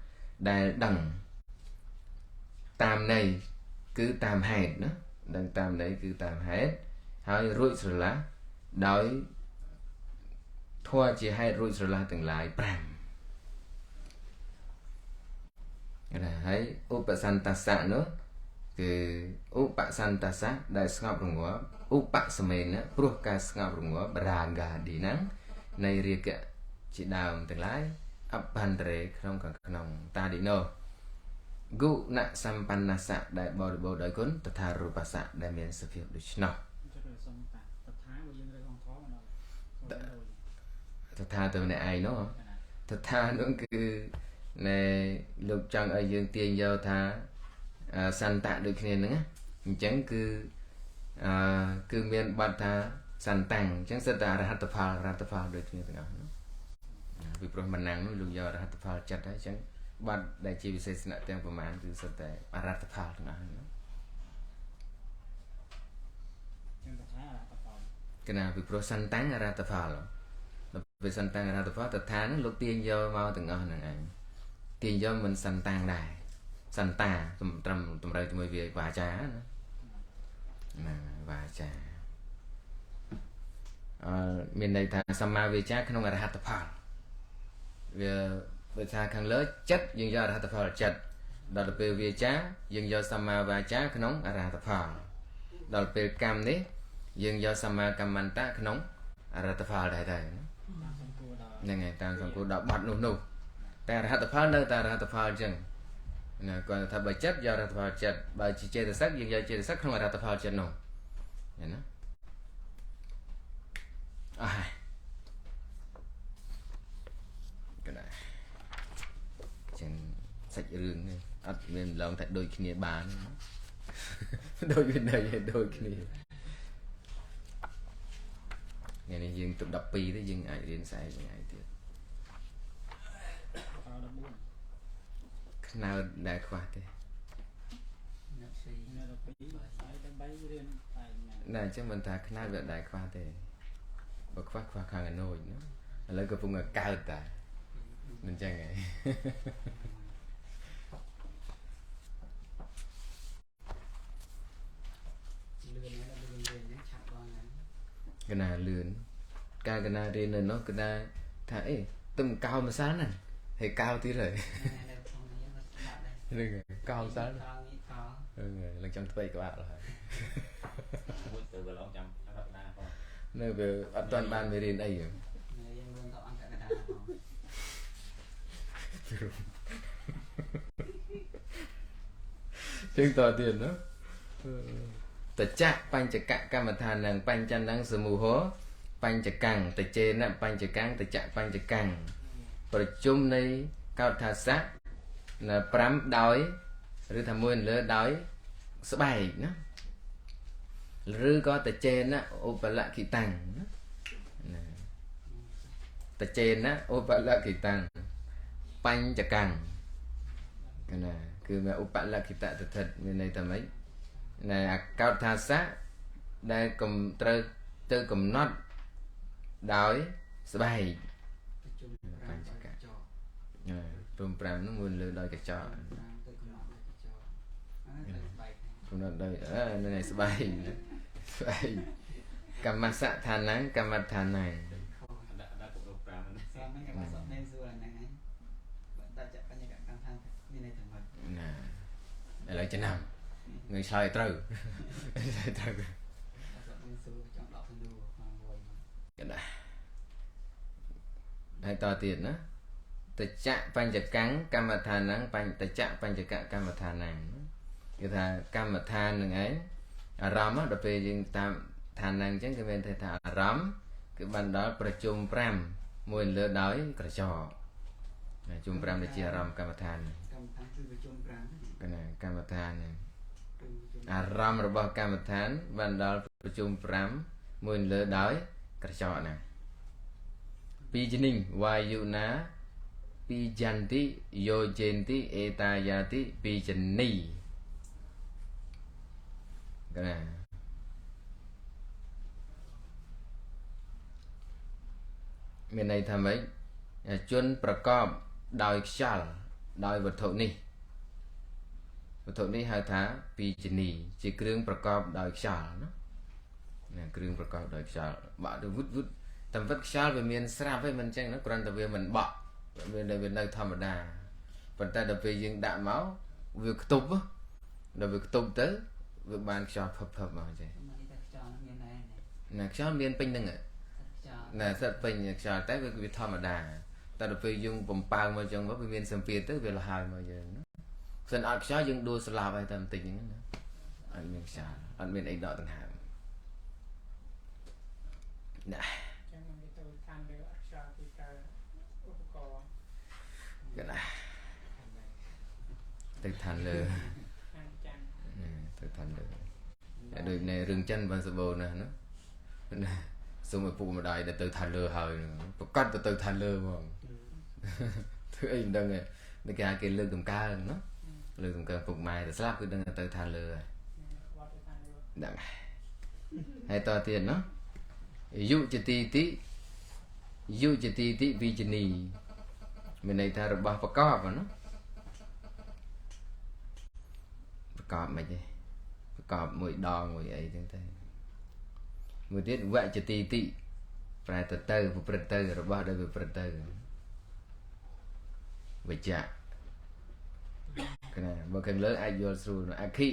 ដែលដឹងតាមន័យគឺតាមហេតុណាដឹងតាមន័យគឺតាមហេតុហើយរួចស្រឡះដោយធម៌ជាហេតុរួចស្រឡះទាំងឡាយ5ណាហើយឧបសន្តសៈនោះគឺឧបសន្តសៈដែលស្ងប់រងាប់ឧបសមេនៈព្រោះការស្ងប់រងាប់រាគាឌីណាំងនៃរាគៈជាដើមទាំងឡាយអបន្តរេក្នុងខាងក្នុងតាឌីណូគុណសម្បណ្ណសៈដែលបរិបូរណ៍ដោយគុណតថារូបសៈដែលមានសភាពដូច្នោះតថាទៅម្នាក់ឯងនោះតថានោះគឺណែលោកចង់ឲ្យយើងទាញយកថាសន្តៈដូចគ្នាហ្នឹងអញ្ចឹងគឺគឺមានបាត់ថាសន្តាំងអញ្ចឹងសិតតែអរហត្តផលអរហត្តផលដូចគ្នាទាំងអស់នោះពីព្រោះមណាំងនោះលោកយកអរហត្តផលចិត្តហើយអញ្ចឹងបាត់ដែលជាវិសេសនៈទាំងប្រមាណគឺសិតតែអរហត្តផលទាំងអស់ហ្នឹងកណាពីព្រោះសន្តាំងអរហត្តផលដល់ពេលសន្តាំងអរហត្តផលតថាហ្នឹងលោកទាញយកមកទាំងអស់ហ្នឹងឯងទាញយកមិនសន្តាំងដែរសន្តាត្រឹមតម្រូវជាមួយវាវាចាណាវាចាមានន័យថាសម្មាវាចាក្នុងអរហត្តផលវាបើថាខាងលើចិត្តយើងយកអរហត្តផលចិត្តដល់ទៅពេលវាចាយើងយកសម្មាវាចាក្នុងអរហត្តផលដល់ពេលកម្មនេះយើងយកសម្មាកម្មន្តៈក្នុងអរហត្តផលដែរដែរហ្នឹងហើយតាមសង្គមដល់បាត់នោះតែអរហត្តផលនៅតែអរហត្តផលអញ្ចឹងណាគាត់ថាបើចិត្តយកអរហត្តផលចិត្តបើជាចេតសិកយើងយកចេតសិកក្នុងអរហត្តផលចិត្តនោះឃើញណាអស់ហើយកណាចឹងសាច់រឿងនេះអត់មានម្លងថាដូចគ្នាបានដូចវានៅឲ្យដូចគ្នាថ្ងៃនេះយើងទុក12ទៅយើងអាចរៀនស្អែកថ្ងៃទៀតខ្នើតដែលខ្វះទេណាអញ្ចឹងមិនថាខ្នើតវាដែលខ្វះទេបើខ្វះខ្វះខាងអនុជណាឥឡូវកំពុងតែកើតតាមិនចឹងហីលឿនណាស់លឿនរៀនឆាប់បងណាកណាលឿនកាលកណារៀននៅនោះកណាថាអីទឹមកោម្សិលហ្នឹងហើយកោទៀតហើយហ្នឹងកោម្សិលហ្នឹងឡើងចាំធ្វើក្បាលហើយមួយទៅប្រឡងចាំរត់ណាផងនៅវាអត់ទាន់បានមេរៀនអីយើងរៀនទៅអង្គកដាផងជាងតទៀតណាតចៈបញ្ចកកម្មដ្ឋាននឹងបញ្ចនឹងសមូហោបញ្ចកាំងតចេនបញ្ចកាំងតចៈបញ្ចកាំងប្រជុំនៃកោដ្ឋាសៈនៅ5ដោយឬថាមួយលើដោយស្បែកណាឬក៏តចេនឧបលក្ខិតាំងណាតចេនឧបលក្ខិតាំងបញ្ចកាំងកណាគឺមានឧបលក្ខិតតថិតមានន័យថាម៉េចណែអកោដ្ឋាសៈដែលកំត្រូវទៅកំណត់ដោយស្បែកបញ្ចកៈព្រម5នោះមួយលើដោយកញ្ចក់កំណត់ដោយនៅស្បែកស្បែកកម្មសៈឋានៈកម្មដ្ឋានៈដាក់គ្រប់5ហ្នឹង ស្មានកម្មសៈនេះសួរអាហ្នឹងឯងបើដាក់បញ្ញកកម្មឋានមានន័យថាម៉េចណាឥឡូវចំណាំងើយឆ្លើយត្រូវឆ្លើយត្រូវកណាហើយតទៀតណាតចៈបញ្ចកាំងកម្មដ្ឋានហ្នឹងបញ្ចតចៈបញ្ចកកម្មដ្ឋានហ្នឹងគឺថាកម្មដ្ឋានហ្នឹងឯងអារម្មណ៍ដល់ពេលយើងតាមឋានហ្នឹងអញ្ចឹងគឺមានថាអារម្មណ៍គឺបានដល់ប្រជុំ5មួយលើដោយក្រចកជុំ5ដែលជាអារម្មណ៍កម្មដ្ឋានកម្មដ្ឋានគឺប្រជុំ5កណាកម្មដ្ឋានហ្នឹងអារម្មណ៍របស់កម្មដ្ឋានបានដល់ប្រជុំ5មួយលើដោយក្រចកណាពីជនិងវាយុណាពីចន្តិយោចេនតិអេតាយាតិពីជនីកណាមានន័យថាម៉េចជនប្រកប ដោយខ្យល់ដោយវត្ថុនេះវត្ថុនេះហៅថាពីជនីជាគ្រឿងប្រកបដោយខ្យល់ណាណាគ្រឿងប្រកបដោយខ្យល់បាក់ទៅវឹតវឹតតាមពិតខ្យល់វាមានស្រាប់ហើយមិនអញ្ចឹងណាគ្រាន់តែវាមិនបក់វានៅធម្មតាប៉ុន្តែដល់ពេលយើងដាក់មកវាខ្ទប់ដល់វាខ្ទប់ទៅវាបានខ្យល់ភឹបភឹបមកអញ្ចឹងណាខ្យល់មានពេញហ្នឹងណាសិតពេញខ្យល់តែវាធម្មតាតែដល់ពេលយើងបំពើងមកអញ្ចឹងមកវាមានសម្ពាធទៅវាលហើយមកយើងណាសិនអត់ខ្យល់យើងដួលស្លាប់ហើយតែបន្តិចហ្នឹងណាអត់មានខ្យល់អត់មានអីដកដង្ហើមណា ចឹងมันទៅឋានលើអត់ខ្យល់ពីប្រើឧបករណ៍ កណាទៅឋានលើទៅឋានលើដូចនៅរឿងចិនបានសបោណាស់ណាសូមឲ្យពុកម្ដាយដែលទៅឋានលើហើយប្រកាសទៅឋានលើហ្មងធ្វើអីមិនដឹងទេគេហៅគេលើកតម្កើងណាលើកតម្កើងពុកម៉ែទៅស្លាប់គឺដឹងទៅឋានលើហើយហ្នឹងហើយតទៀតណាយុចតិតិយុចតិតិវិជនីមានន័យថារបស់ប្រកបណាប្រកបមិនទេប្រកបមួយដងមួយអីចឹងទៅមួយទៀតវចតិតិប្រែទៅទៅប្រព្រឹត្តទៅរបស់ដែលប្រព្រឹត្តទៅវិជ្ជៈកណាបើខាងលើអាចយល់ស្រួលអខិ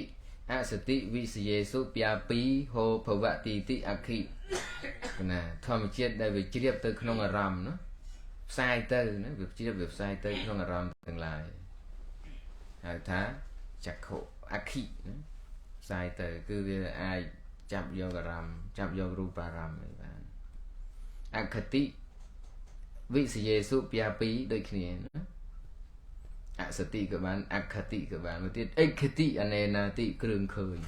អសតិវិសយេសុពាពីហោភវតិតិអខិកណាធម្មជាតិដែលវាជ្រាបទៅក្នុងអារម្មណ៍ណាផ្សាយទៅណាវាជ្រាបវាផ្សាយទៅក្នុងអារម្មណ៍ទាំងឡាយហៅថាចក្ខុអខិណាផ្សាយទៅគឺវាអាចចាប់យកអារម្មណ៍ចាប់យករូបអារម្មណ៍អីបានអខតិវិសយេសុពាពីដូចគ្នាណាអសតិក៏បានអខតិក៏បានមួយទៀតអិខតិអនេនាតិគ្រឿងឃើញ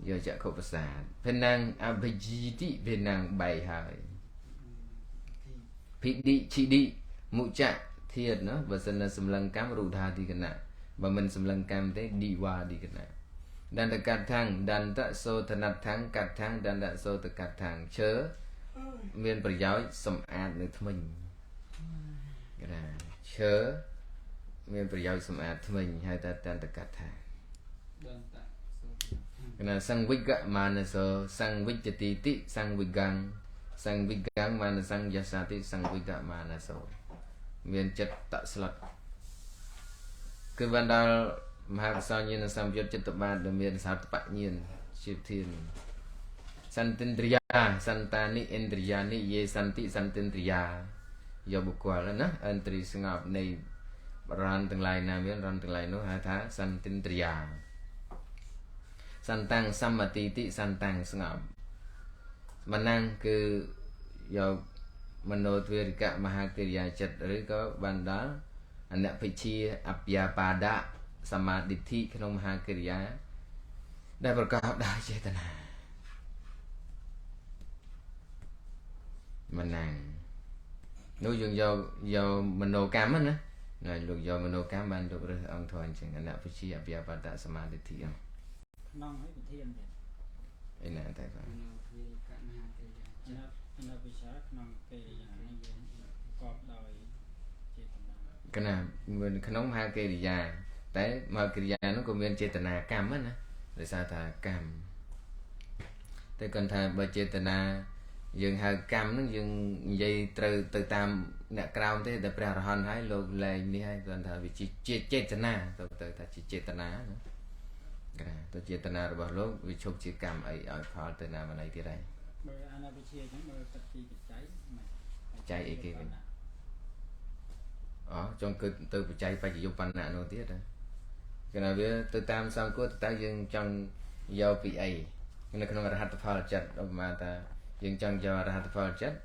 យកចក្ខុប្រសាទភេណាំងអភិជីតិភេណាំងបែកហើយភិឌិឈិឌិមុចៈធាតណាបើសិនសម្លឹងកម្មរុធាទីកណៈបើមិនសម្លឹងកម្មទេឌីវ៉ាឌីកណៈដន្តកថាំងដន្តសោធនថាំងកថាំងដន្តសោតកថាំងឈើមានប្រយោជន៍សម្អាតនៅធ្មេញគេថាឈើមានប្រយោជន៍សម្អាតធ្មេញហៅថាតន្តកថាកណាសង្វិកមានសោសង្វិចតិតិសង្វិកាំងសង្វិកាំងមានសង្យសាតិសង្វិកមានសោមានចិត្តតស្លុតគឺបានដល់មហាកសលញាណសម្យុទ្ធចិត្តបាទដែលមានសោតបញ្ញាណជាធានសន្តិន្ទ្រិយាសន្តានិឥន្ទ្រិយានិយេសន្តិសន្តិន្ទ្រិយាយកបុគ្គលណាឥន្ទ្រីស្ងប់នៃរនទាំងឡាយណាមានរនទាំងឡាយនោះហៅថាសន្តិន្ទ្រិយាសន្តាំងសម្មតិតិសន្តាំងស្ងប់មណាំងគឺយកមโนទ្វេរិកមហាកិរិយាចិត្តឬក៏បានដល់អនភិជាអព្យាបាដៈសមាទិដ្ឋិក្នុងមហាកិរិយាដែលប្រកបដោយចេតនាមណាំងនោះយើងយកមโนកម្មណាណាលោកយកមโนកម្មបានលោករើសអង្គធនអញ្ចឹងអនភិជាអព្យាបាដៈសមាទិដ្ឋិ ក្នុងហើយប្រធានទៀត ឯណាតែបាទ មโนទ្វេរិកមហាកិរិយាចិត្ត អនភិជាក្នុងកិរិយានេះវាប្រកបដោយចេតនា កណាក្នុងមហាកិរិយាតែមហាកិរិយានោះក៏មានចេតនាកម្មណាដោយសារថាកម្មតែគាត់ថាបើចេតនាយើងហៅកម្មហ្នឹងយើងនិយាយត្រូវទៅតាមអ្នកក្រោមទេតែព្រះអរហន្តហើយលោកលែងនេះហើយគាត់ថាវាជាចេតនាទៅថាជាចេតនាណាកណាទៅចេតនារបស់លោកវាឈប់ជាកម្មអីឲ្យផលទៅណាម្នៃទៀតហើយ បើអនវិជ្ជាអញ្ចឹងបើបតិបច្ច័យ បច្ច័យអីគេវិញអូចង់គិតទៅបច្ច័យបច្ចយុបណ្ណៈនោះទៀតគេថាវាទៅតាមសង្គមតើយើងចង់យកពីអីនៅក្នុងរហត្តផលចិត្តឧបមាថាយើងចង់យករហត្តផលចិត្ត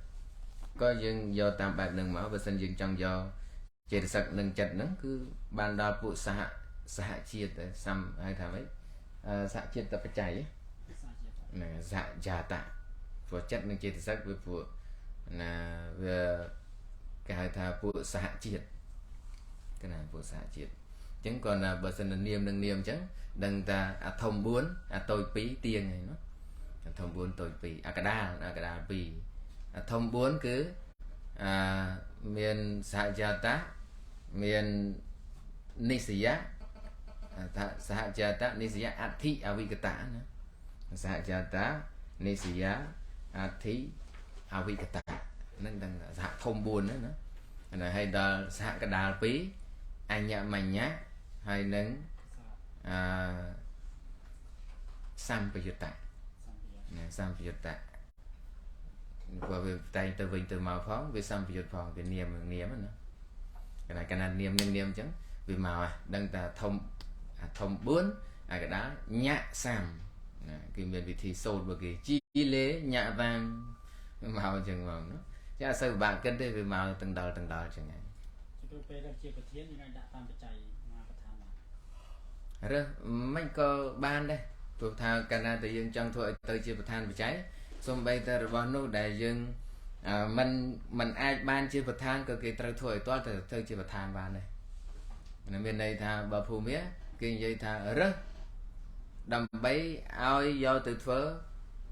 ក៏យើងយកតាមបែបនឹងមកបើសិនយើងចង់យកចេតសិកនិងចិត្តហ្នឹងគឺបានដល់ពួកសហជាតិសំហៅថាម៉េចសហជាតិតបច្ច័យណាសហចាតៈព្រោះចិត្តនិងចេតសិកវាពួកណាវាគេហៅថាពួកសហជាតិគេណាពួកសហជាតិអញ្ចឹងគាត់ណាបើសិននាមនឹងនាមអញ្ចឹងដឹងថាអាធំ4អាតូច2ទៀងហើយណាអាធំ4តូច2អាកដាល2អាធំ4គឺអាមានសហចាតៈ មាននិសយៈសហចាតនិសយៈអធិអវិកតៈណាសហចាតនិសយៈអធិអវិកតៈហ្នឹងទាំងសហធំ4ហ្នឹងណាណាហើយដល់សហកដាល2អញ្ញមញ្ញៈហើយនឹងអឺសម្បយុត្តៈណាសម្បយុត្តៈព្រោះវាតែងទៅវិញទៅមកផងវាសម្បយុត្តផងវានាមនាមណាកណាកណានាមនាមនាមអញ្ចឹងវាមកហ่ะដឹងតែធំអាធំ4អាកដាលញៈសាំណាគេមានវិធីសូត្ររបស់គេជីលេញៈវាងមកអញ្ចឹងហ្មងណាចាអត់សូវពិបាកគិតទេវាមកទាំងដល់ទាំងដល់អញ្ចឹងហើយ ពីព្រោះពេលដែលជាប្រធានយើងអាចដាក់តាមបច្ច័យមកប្រធានបាន រើសមិនក៏បានដែរព្រោះថាកាលណាតែយើងចង់ធ្វើឲ្យទៅជាប្រធានបច្ច័យសំបីតែរបស់នោះដែលយើងមិនមិនអាចបានជាប្រធានក៏គេត្រូវធ្វើឲ្យទាល់ទៅទៅជាប្រធានបានដែរនឹងមានន័យថាបើភូមិគេនិយាយថារើសដើម្បីឲ្យយកទៅធ្វើ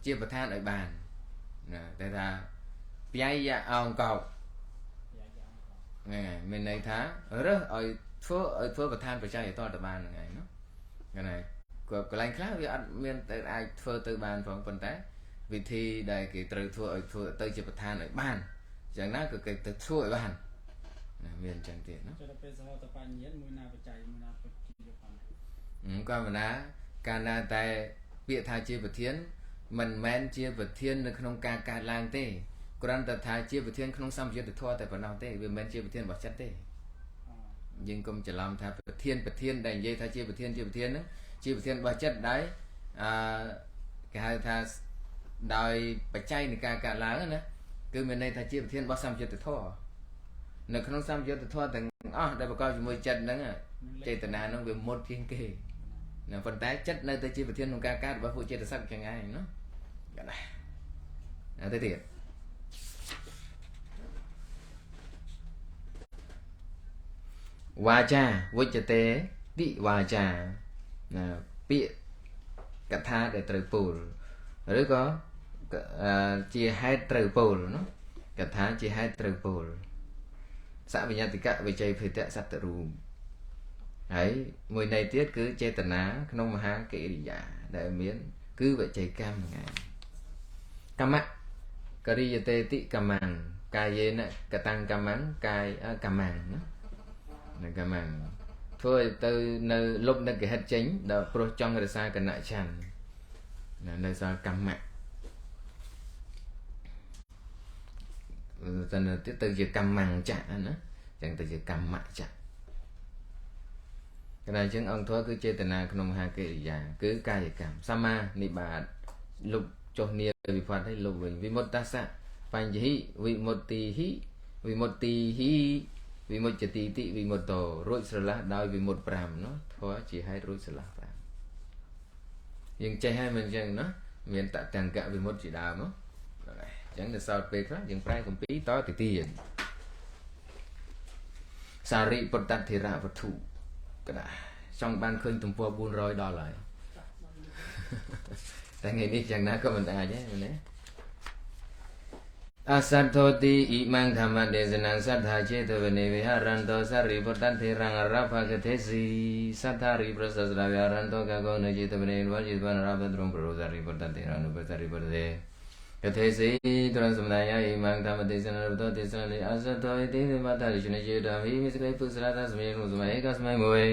ជាប្រធានឲ្យបានណាតែថាពាយអង្កោកហ្នឹងហើយមានន័យថារើសឲ្យធ្វើឲ្យធ្វើប្រធានបច្ច័យឲ្យទាល់ទៅបានហ្នឹងហើយណាហ្នឹងហើយក៏កន្លែងខ្លះវាអត់មានទៅអាចធ្វើទៅបានផងប៉ុន្តែវិធីដែលគេត្រូវធ្វើឲ្យធ្វើទៅជាប្រធានឲ្យបានយ៉ាងណាក៏គេទៅធ្វើឲ្យបានណាមានអញ្ចឹងទៀតណា ចុះដល់ពេលសហតបញ្ញត្តិមួយណាបច្ច័យមួយណាពុទ្ធជាផល ក៏មិនណាកាលណាតែពាក្យថាជាប្រធានមិនមែនជាប្រធាននៅក្នុងការកើតឡើងទេគ្រាន់តែថាជាប្រធានក្នុងសម្ពយុទ្ធធម៌តែប៉ុណ្ណោះទេវាមិនមែនជាប្រធានរបស់ចិត្តទេយើងកុំច្រឡំថាប្រធានប្រធានដែលនិយាយថាជាប្រធានជាប្រធានហ្នឹងជាប្រធានរបស់ចិត្តដែលអឺគេហៅថាដោយបច្ច័យនៃការកើតឡើងណាគឺមានន័យថាជាប្រធានរបស់សម្ពយុទ្ធធម៌នៅក្នុងសម្ពយុទ្ធធម៌ទាំងអស់ដែលប្រកបជាមួយចិត្តហ្នឹងចេតនាហ្នឹងវាមុតជាងគេណាប៉ុន្តែចិត្តនៅតែជាប្រធានក្នុងការកើតរបស់ពួកចេតសិកចឹងឯងណាកណាណាទៅទៀតវាចាវិជ្ជតេតិវាចាណាពាក្យកថាដែលត្រូវពោលឬក៏ជាហេតុត្រូវពោលណាកថាជាហេតុត្រូវពោលសវិញ្ញតិកវិជ័យភេទៈសត្វរូបហើយមួយន័យទៀតគឺចេតនាក្នុងមហាកិរិយាដែលមានគឺវិជ័យកម្មហ្នឹងឯងកម្មៈករិយតេតិកម្មੰកាយេនកតាំងកម្មੰកាយកម្មੰណានៅកម្មੰធ្វើឲ្យទៅនៅលុបនឹកកិហិតចេញដល់ព្រោះចង់រក្សាគណៈឆន្ទណានៅសល់កម្មៈទៅទៀតទៅជាកម្មੰចៈណាចឹងទៅជាកម្មៈចៈកណ្ដាលចឹងអង្គធម៌គឺចេតនាក្នុងមហាកិរិយាគឺកាយកម្មសមានិបាតលុបចុះនាវិផាត់ឲ្យលុបវិញវិមុតតស្សៈបញ្ញហិវិមុតតិហិវិមុតតិហិវិមុច្ចតិតិវិមុតតោរួចស្រឡះដោយវិមុត5ណោះធម៌ជាហេតុរួចស្រឡះ5យើងចេះហើយមិនចឹងណាមានតតង្កវិមុតជាដើមហ្នឹងហើយចឹងនៅសល់ពេលខ្លះយើងប្រែគម្ពីរតទៅទៀតសារិពុទ្ធធិរៈវត្ថុកណាចង់បានឃើញទំព័រ400ដល់ហើយតែថ្ងៃនេះយ៉ាងណាក៏មិនអាចដែរមែនទេអសទ្ធោតិអ៊ីមੰធម្មទេសនំសទ្ធាចេតវនេវិហរន្តោសារិពុទ្ធធិរੰអរភគទេស៊ីសទ្ធារិប្រសស្រាវិហរន្តោកកោនចេតវនេវជិតវនរបទ្រងប្រោសារិពុទ្ធធិរនុបសារិពុទ្ធទេកទេស៊ីត្រងសំដាយអ៊ីមੰធម្មទេសនរតោទេសនលិអសទ្ធោឥតិមតរិជនចេតាវិមិសកេពុសរាតសមយនុសមយកសមយមួយ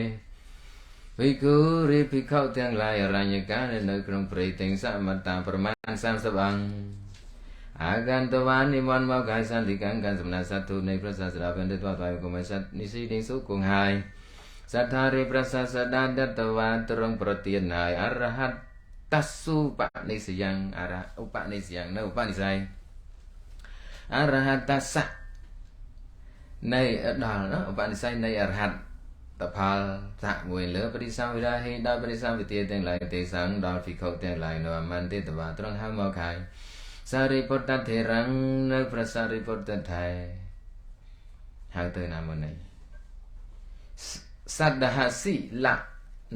វិគូរិភិក្ខុទាំងឡាយអរញ្ញកានៅក្នុងព្រៃទាំងសមតាប្រមាណ30អង្គអាកន្តវានិមន្តមកកាយសន្តិកង្កសំណាសត្វនៃព្រះសាស្តាបណ្ឌិតវត្តយកុមសត្វនិស៊ីនិសុគង្ហើយសទ្ធារិព្រះសាស្តាដតវាទ្រង់ប្រទានហើយអរហត្តតសុបនិសយ៉ាងអរឧបនិសយ៉ាងនៅឧបនិស្ស័យអរហត្តសៈនៃដល់ណាឧបនិស្ស័យនៃអរហត្តតផលសៈមួយលើបរិសង្វិរាហិដល់បរិសង្វិទាទាំងឡាយទេសង្ឃដល់ភិក្ខុទាំងឡាយនៅអមន្តទេតវាទ្រង់ហៅមកហើយសារិពុទ្ធធិរੰនៅព្រះសារិពុទ្ធថៃហៅទៅណាមកនេះសត្វហសិលៈ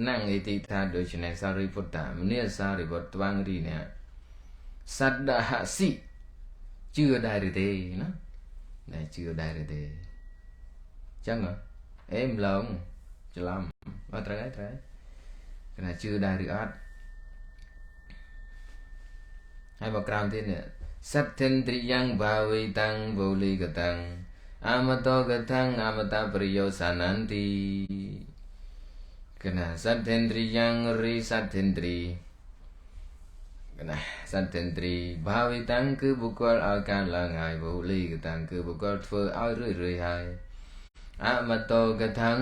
ណង្ឥតិថាដូច្នេះសារិពុទ្ធមនាសារិបុត្រត្វាងរីនេះសត្វហសិជឿដែរឬទេណាណែជឿដែរឬទេចឹងហ៎ អេម្លងច្រឡំអត់ត្រូវហើយត្រូវគណៈជឿដែរឬអត់ហើយមកក្រោមទៀតនេះសត្ថិន្ទ្រិយ៉ាងបាវិតាំងបូលីកតាំងអមតកតាំងអមតប្រយោសានន្តិគណៈសត្ថិន្ទ្រិយ៉ាងរិសត្ថិន្ទ្រីគណៈសត្ថិន្ទ្រីបាវិតាំងគឺបុគ្គលឲ្យការឡើងហើយបូលីកតាំងគឺបុគ្គលធ្វើឲ្យរឿយរឿយហើយអមតកតាំង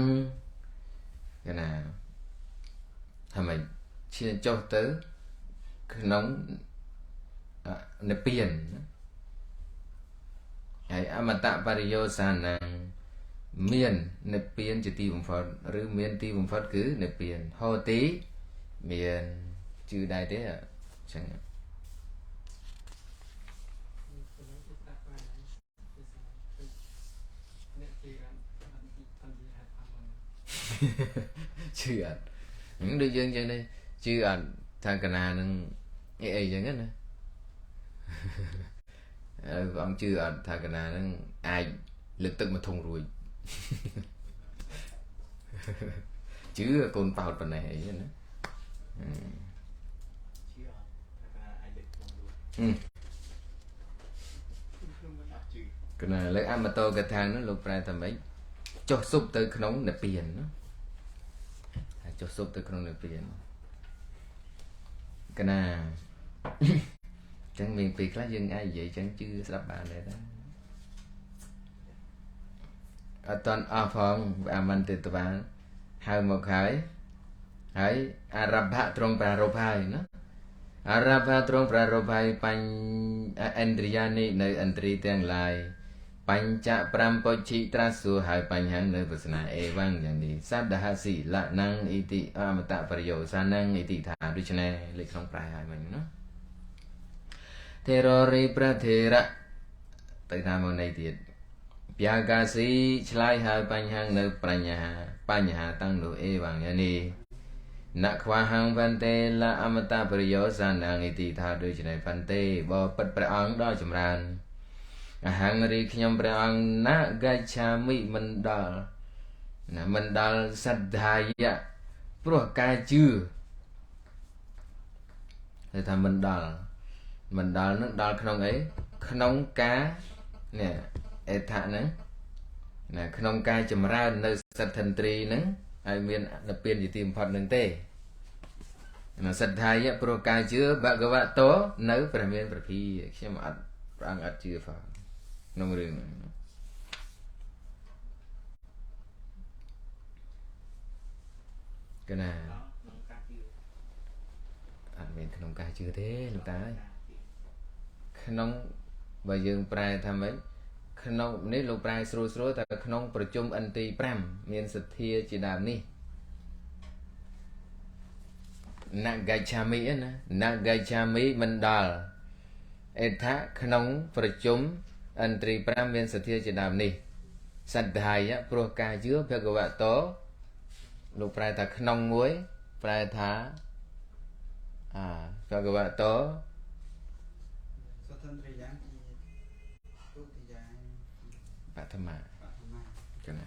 គណៈថាម៉េចឈានចុះទៅក្នុងនិព្វានហើយអមតបរិយោសានំមាននិព្វានជាទីបំផុតឬមានទីបំផុតគឺនិព្វានហោទីមានជឿដែរទេអញ្ចឹងជឿអត់ដូចយើងចឹងទេជឿអត់ថាកណានឹងអីអីចឹងណាហើយព្រះអង្គជឿអត់ថាកណានឹងអាចលើកទឹកមកធុងរួចជឿកូនប៉ោតប៉ុណ្ណេះអីណាជឿអត់ថាកណាអាចលើកធុងរួចកណាលើអមតកថានោះលោកប្រែថាម៉េចចុះសុបទៅក្នុងនិព្វានណាចុះសុបទៅក្នុងនិព្វានកណាចឹងមានពេលខ្លះយើងអាចនិយាយចឹងជឿស្ដាប់បានដែរតាអត់តន់អស់ផងអាមិនទេតបានហៅមកហើយហើយអារព្ភៈទ្រង់ប្រារព្ធហើយណាអារព្ភៈទ្រង់ប្រារព្ធហើយបញ្ញឥន្ទ្រិយានេះនៅឥន្ទ្រីទាំងឡាយបញ្ច5ពុជិត្រាសួរហើយបញ្ហានៅប្រស្នាអេវ៉ាំងយ៉ាងនេះសត្វដហសិលណੰអ៊ីតិអមតប្រយោសានੰអ៊ីតិថាដូច្នេះលេខក្នុងប្រែហើយមិញណាថេររិព្រះថេរៈទៅតាមមកនៃទៀតព្យាកាស៊ីឆ្លើយហើយបញ្ហានៅបញ្ហាបញ្ហាតាំងនោះអេវ៉ាំងយ៉ាងនេះណខ្វាហੰវន្តេលអមតប្រយោសានੰអ៊ីតិថាដូច្នេះវន្តេបបិទ្ធព្រះអង្គដល់ចម្រើនអហង្រីខ្ញុំព្រះអង្គណកច្ឆាមិមិនដល់ណាមិនដល់សទ្ធាយៈព្រោះការជឿគេថាមិនដល់មិនដល់នឹងដល់ក្នុងអីក្នុងការនេះអេថៈហ្នឹងណាក្នុងការចម្រើននៅសទ្ធិន្ទ្រីហ្នឹងហើយមាននិព្វានជាទីបំផុតនឹងទេណាសទ្ធាយៈព្រោះការជឿភគវតោនៅព្រះមានព្រះភិខ្ញុំអត់ព្រះអង្គអត់ជឿផងក្នុងរឿងហ្នឹងកណាអត់មានក្នុងការជឿទេលោកតាក្នុងបើយើងប្រែថាម៉េចក្នុងនេះលោកប្រែស្រួលស្រួលតែក្នុងប្រជុំឥន្ទ្រី5មានសទ្ធាជាដើមនេះណកច្ឆាមិណាណកច្ឆាមិមិនដល់អេថៈក្នុងប្រជុំឥន្ទ្រី5មានសទ្ធាជាដើមនេះសទ្ធាយៈព្រោះការជឿភគវតោលោកប្រែថាក្នុងមួយប្រែថាអាភគវតោសត្ថិន្ទ្រិយ៉ាងជាទុតិយាបឋមាកណា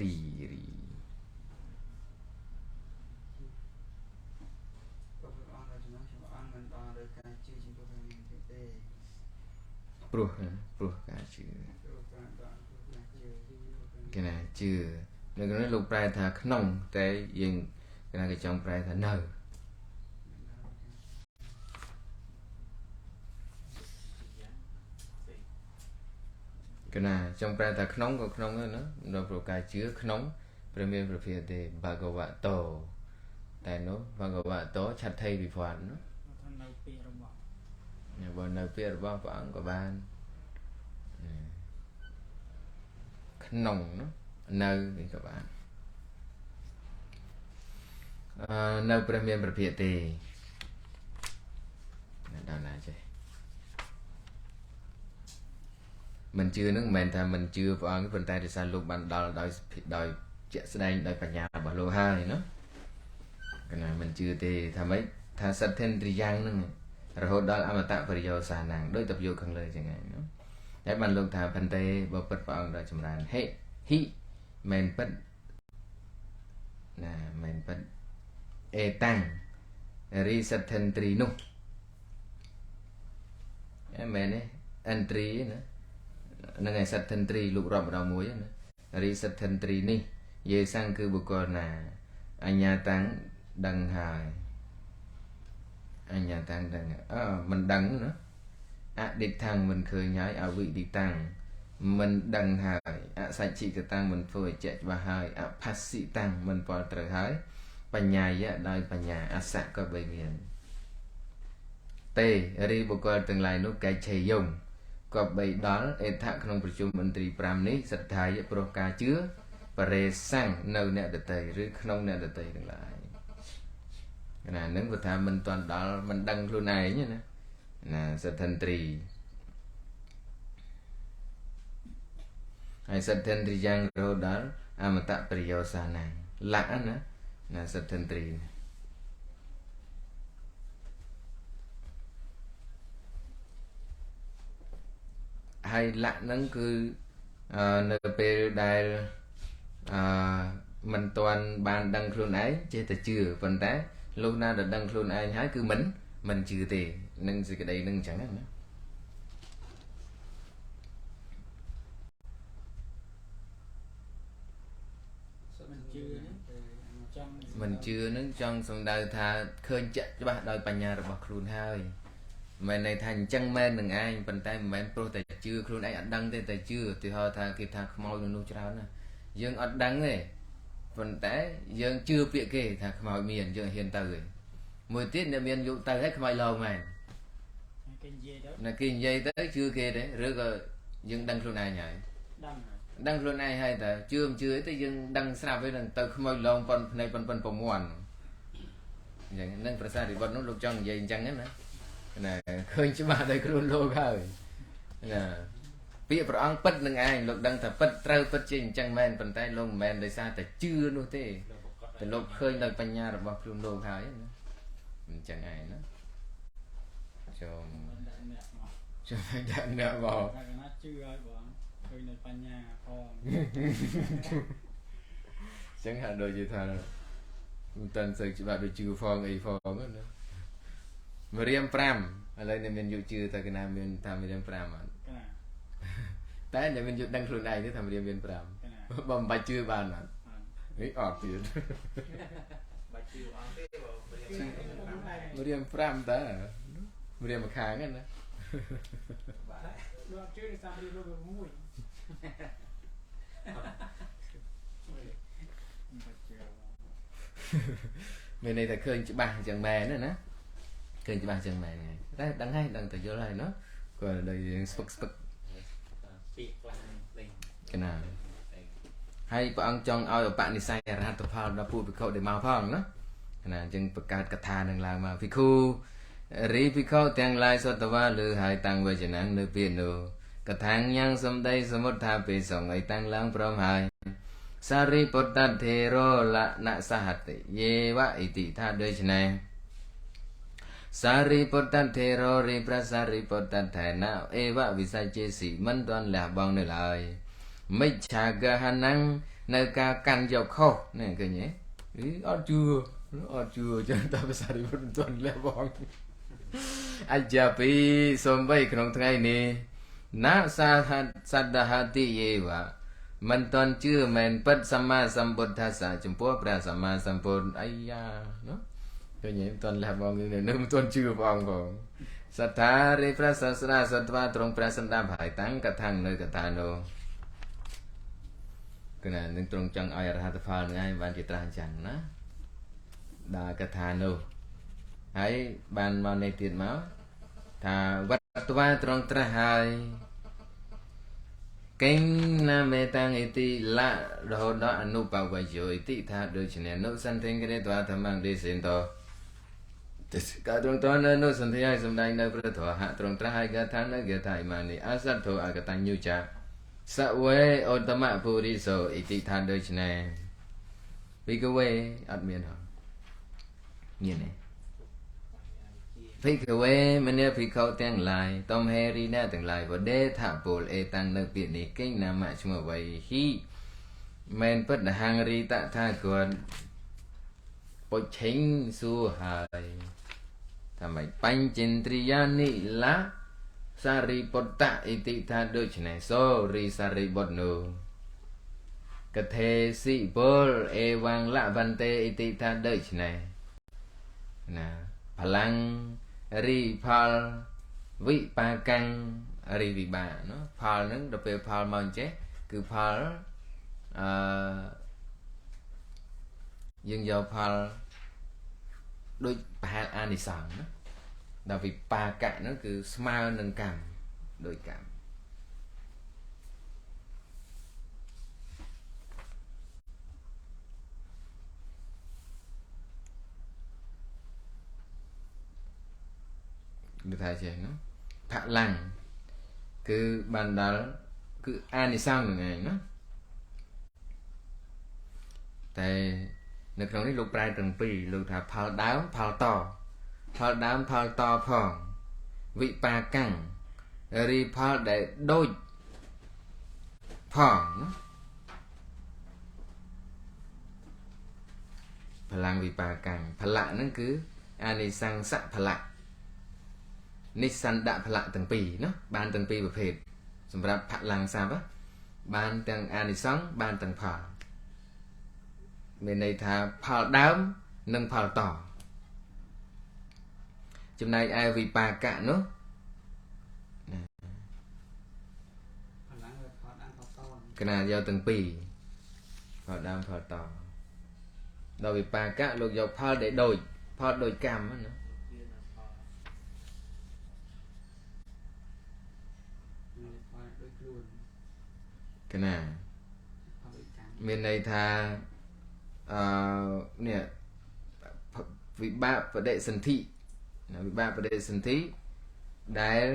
រីរីព្រោះព្រោះការជឿគេណាជឿនៅក្នុងនេះលោកប្រែថាក្នុងតែយើងគេណាគេចង់ប្រែថានៅគេណាចង់ប្រែថាក្នុងក៏ក្នុងដែរណាដល់ព្រោះការជឿក្នុងព្រះមានព្រះភិទេភគវតោតែនោះភគវតោឆដ្ឋីវិភ័ណ្ឌណានៅពាក្យរបស់បើនៅពាក្យរបស់ព្រះអង្គក៏បានក្នុងនៅនេះក៏បាននៅព្រះមានព្រះភិទេដល់ណាចេះមិនជឿនឹងមិនមែនថាមិនជឿព្រះអង្គប៉ុន្តែដោយសារលោកបានដល់ដោយដោយជាក់ស្ដែងដោយបញ្ញារបស់លោកហើយណាកណាមិនជឿទេថាម៉េចថាសត្ថិន្ទ្រិយ៉ាងនឹងរហូតដល់អមតបរិយោសានំដូចតប្រយោគខាងលើចឹងហ្នឹងតែបានលោកថាផន្ទេបើពិតព្រះអង្គដល់ចម្រើនហេ ហិមែនពិតណាមែនពិតអេតាំងរីសទ្ធិន្ទ្រីនោះមែនទេឥន្ទ្រីណាហ្នឹងឯសទ្ធិន្ទ្រីលោករាប់ម្ដងមួយណារីសទ្ធិន្ទ្រីនេះយេសាំងគឺបុគ្គលណាអញ្ញាតាំងដឹងហើយអញ្ញាតាំងដឹងអើមិនដឹងណាអឌិដ្ឋាំងមិនឃើញហើយអវិឌិតាំងមិនដឹងហើយអសច្ឆិកតាំងមិនធ្វើឲ្យជាក់ច្បាស់ហើយអផាសិតាំងមិនពលត្រូវហើយបញ្ញាយៈដោយបញ្ញាអសៈក៏បីមានទេរីបុគ្គលទាំងឡាយនោះកែឆេយងក៏បីដល់អេថៈក្នុងប្រជុំមន្ត្រី5នេះសទ្ធាយៈព្រោះការជឿបរិស័ងនៅអ្នកដតីឬក្នុងអ្នកដតីទាំងឡាយណានឹងគាត់ថាមិនទាន់ដល់មិនដឹងខ្លួនឯងណាណាសទ្ធិន្ទ្រីហើយសទ្ធិន្ទ្រីយ៉ាងរហូតដល់អមតប្រយោសានាងលៈណាណាសទ្ធិន្ទ្រីហើយលៈហ្នឹងគឺនៅពេលដែលមិនទាន់បានដឹងខ្លួនឯងចេះតែជឿប៉ុន្តែលុះណាដែលដឹងខ្លួនឯងហើយគឺមិនជឿទេនឹងសេចក្តីនឹងអញ្ចឹងណាមិនជឿនឹងចង់សំដៅថាឃើញជាក់ច្បាស់ដោយបញ្ញារបស់ខ្លួនហើយមិនន័យថាអញ្ចឹងមែននឹងឯងប៉ុន្តែមិនមែនព្រោះតែជឿខ្លួនឯងអត់ដឹងទេតែជឿឧទាហរណ៍ថាគេថាខ្មោចនៅនោះច្រើនណាស់យើងអត់ដឹងទេប៉ុន្តែយើងជឿពាក្យគេថាខ្មោចមានយើងហ៊ានទៅឯងមួយទៀតអ្នកមានយុទៅហើយខ្មោចឡងមែនគេនិយាយទៅណាគេនិយាយទៅជឿគេទេឬក៏យើងដឹងខ្លួនឯងហើយដឹងខ្លួនឯងហើយតើជឿមិនជឿទេយើងដឹងស្រាប់ហើយនឹងទៅខ្មោចឡងប៉ុនភ្នែកប៉ុនប៉ុនប្រមាន់អញ្ចឹងនឹងប្រសារិបុត្រនោះលោកចង់និយាយអញ្ចឹងណាណាឃើញច្បាស់ដោយខ្លួនលោកហើយណាពាក្យព្រះអង្គពិតនឹងឯងលោកដឹងថាពិតត្រូវពិតជាអញ្ចឹងមែនប៉ុន្តែលោកមិនមែនដោយសារតែជឿនោះទេតែលោកឃើញដោយបញ្ញារបស់ខ្លួនលោកហើយណាអញ្ចឹងឯងណាចូលដាក់អ្នកមកតែណាជឿហើយបងឃើញដោយបញ្ញាផងអញ្ចឹងហាក់ដូចជាថាមិនតាន់សូវច្បាស់ដូចជឿផងអីផងណាមរៀម5ឥឡូវនេះមានយុជឿតែកណាមានថាមរៀម5អត់តែអ្នកមានយុដឹងខ្លួនឯងទេថាមរៀមមាន5បើមិនបាច់ជឿបានអត់នេះអត់ទៀតបាច់ជឿអត់ទេបើមរៀម5តើមរៀមម្ខាងហ្នឹងណាបាទជឿដោយសាររៀមមួយមានន័យថាឃើញច្បាស់អញ្ចឹងមែនណាឃើញច្បាស់អញ្ចឹងមែនហើយតែដឹងហើយដឹងតែយល់ហើយណោះគាត់ដូចយើងស្ពឹកស្ពឹកពាក្យខ្លះលេងកណាហើយព្រះអង្គចង់ឲ្យឧបនិស្ស័យអរហត្តផលដល់ពួកភិក្ខុដែលមកផងណាកណាអញ្ចឹងបង្កើតកថានឹងឡើងមកភិក្ខុរីភិក្ខុទាំងឡាយសតវាលើហើយតាំងវេចនាងនៅពាក្យនោះកថាញ៉ាំងសំដីសមុទ្រថាពេលសងអីតាំងឡើងព្រមហើយសារិពុត្តថេរលនសហតិយេវអិតិថាដូច្នេះសារិពុត្តថេររិព្រះសារិពុត្តថេណអេវវិសច្ចេសិមិនទាន់លះបង់នៅឡើយមិច្ឆាកហណੰនៅការកាន់យកខុសនេះឃើញទេអីអត់ជឿអត់ជឿចឹងតែព្រះសារិពុត្តមិនទាន់លះបង់អច្ចពីសំបីក្នុងថ្ងៃនេះណាសាហសត្តហតិយេវមិនទាន់ជឿមែនពិតសម្មាសម្ពុទ្ធស្សចំពោះព្រះសម្មាសម្ពុទ្ធអាយ៉ាណោះឃើញទេមិនទាន់លះបង់នៅមិនទាន់ជឿព្រះអង្គផងសត្ថារិព្រះសាស្តាសត្វទ្រង់ព្រះសម្ដាប់ហើយតាំងកថានៅកថានោះគឺណានឹងទ្រង់ចង់ឲ្យអរហត្តផលនឹងឯងបានជាត្រាស់អញ្ចឹងណាដល់កថានោះហើយបានមកនេះទៀតមកថាវត្តវាទ្រង់ត្រាស់ហើយកេណាមេតាំងអិតិលៈរហូតដល់អនុបវយោអិតិថាដូច្នេះនុសន្ធិក្រេតវធម្មងទេសិន្តោកាទ្រង់តនៅនុសន្ធិឲ្យសម្ដែងនៅព្រះធម៌ហៈទ្រង់ត្រាស់ហើយកថានៅកថាអិមានិអសត្ថោអកតញ្ញូចាសវេឧត្តមពុរិសោអិតិថាដូច្នេះវិកវេអត់មានហ៎មានទេភិក្ខវេមនាភិក្ខុទាំងឡាយតំហេរីអ្នកទាំងឡាយវដេថពលអេតាំងនៅពាក្យនេះកេងណាមៈឈ្មោះអ្វីហិ មែនពិតដហាងរីតថាគតពុច្ឆិញសួរហើយថាម៉េចបញ្ចិន្ទ្រិយានិឡាសារិបុត្តៈអិតិថាដូច្នេះសូរីសារិបុត្រនោះកថេសិពលអេវងលវន្ទេអិតិថាដូច្នេះណាផលាំងរីផលវិបាកាំងរីវិបាកណាផលហ្នឹងដល់ពេលផលមកអញ្ចេះគឺផលអឺយើងយកផលដូចប្រហែលអានិសង្សណាដល់វិបាកៈហ្នឹងគឺស្មើនឹងកម្មដូចកម្មដូចថាចេះណាផលាំងគឺបានដល់គឺអានិសង្សហ្នឹងឯងណាតែនៅក្នុងនេះលោកប្រែទាំងពីរលោកថាផលដើមផលតផលដើមផលតផងវិបាកាំងរីផលដែលដូចផងណាផលាំងវិបាកាំងផលៈហ្នឹងគឺអានិសង្សផលៈនិសន្តៈផលៈទាំងពីរណាបានទាំងពីរប្រភេទសម្រាប់ផលាំងស័ព្ទបានទាំងអានិសង្សបានទាំងផលមានន័យថាផលដើមនិងផលតចំណែកឯវិបាកៈនោះណាកណាយកទាំងពីរផលដើមផលតដល់វិបាកៈលោកយកផលដែលដូចផលដូចកម្មណាកណាមានន័យថាអឺនេះវិបាកបដិសន្ធិណាវិបាកបដិសន្ធិដែល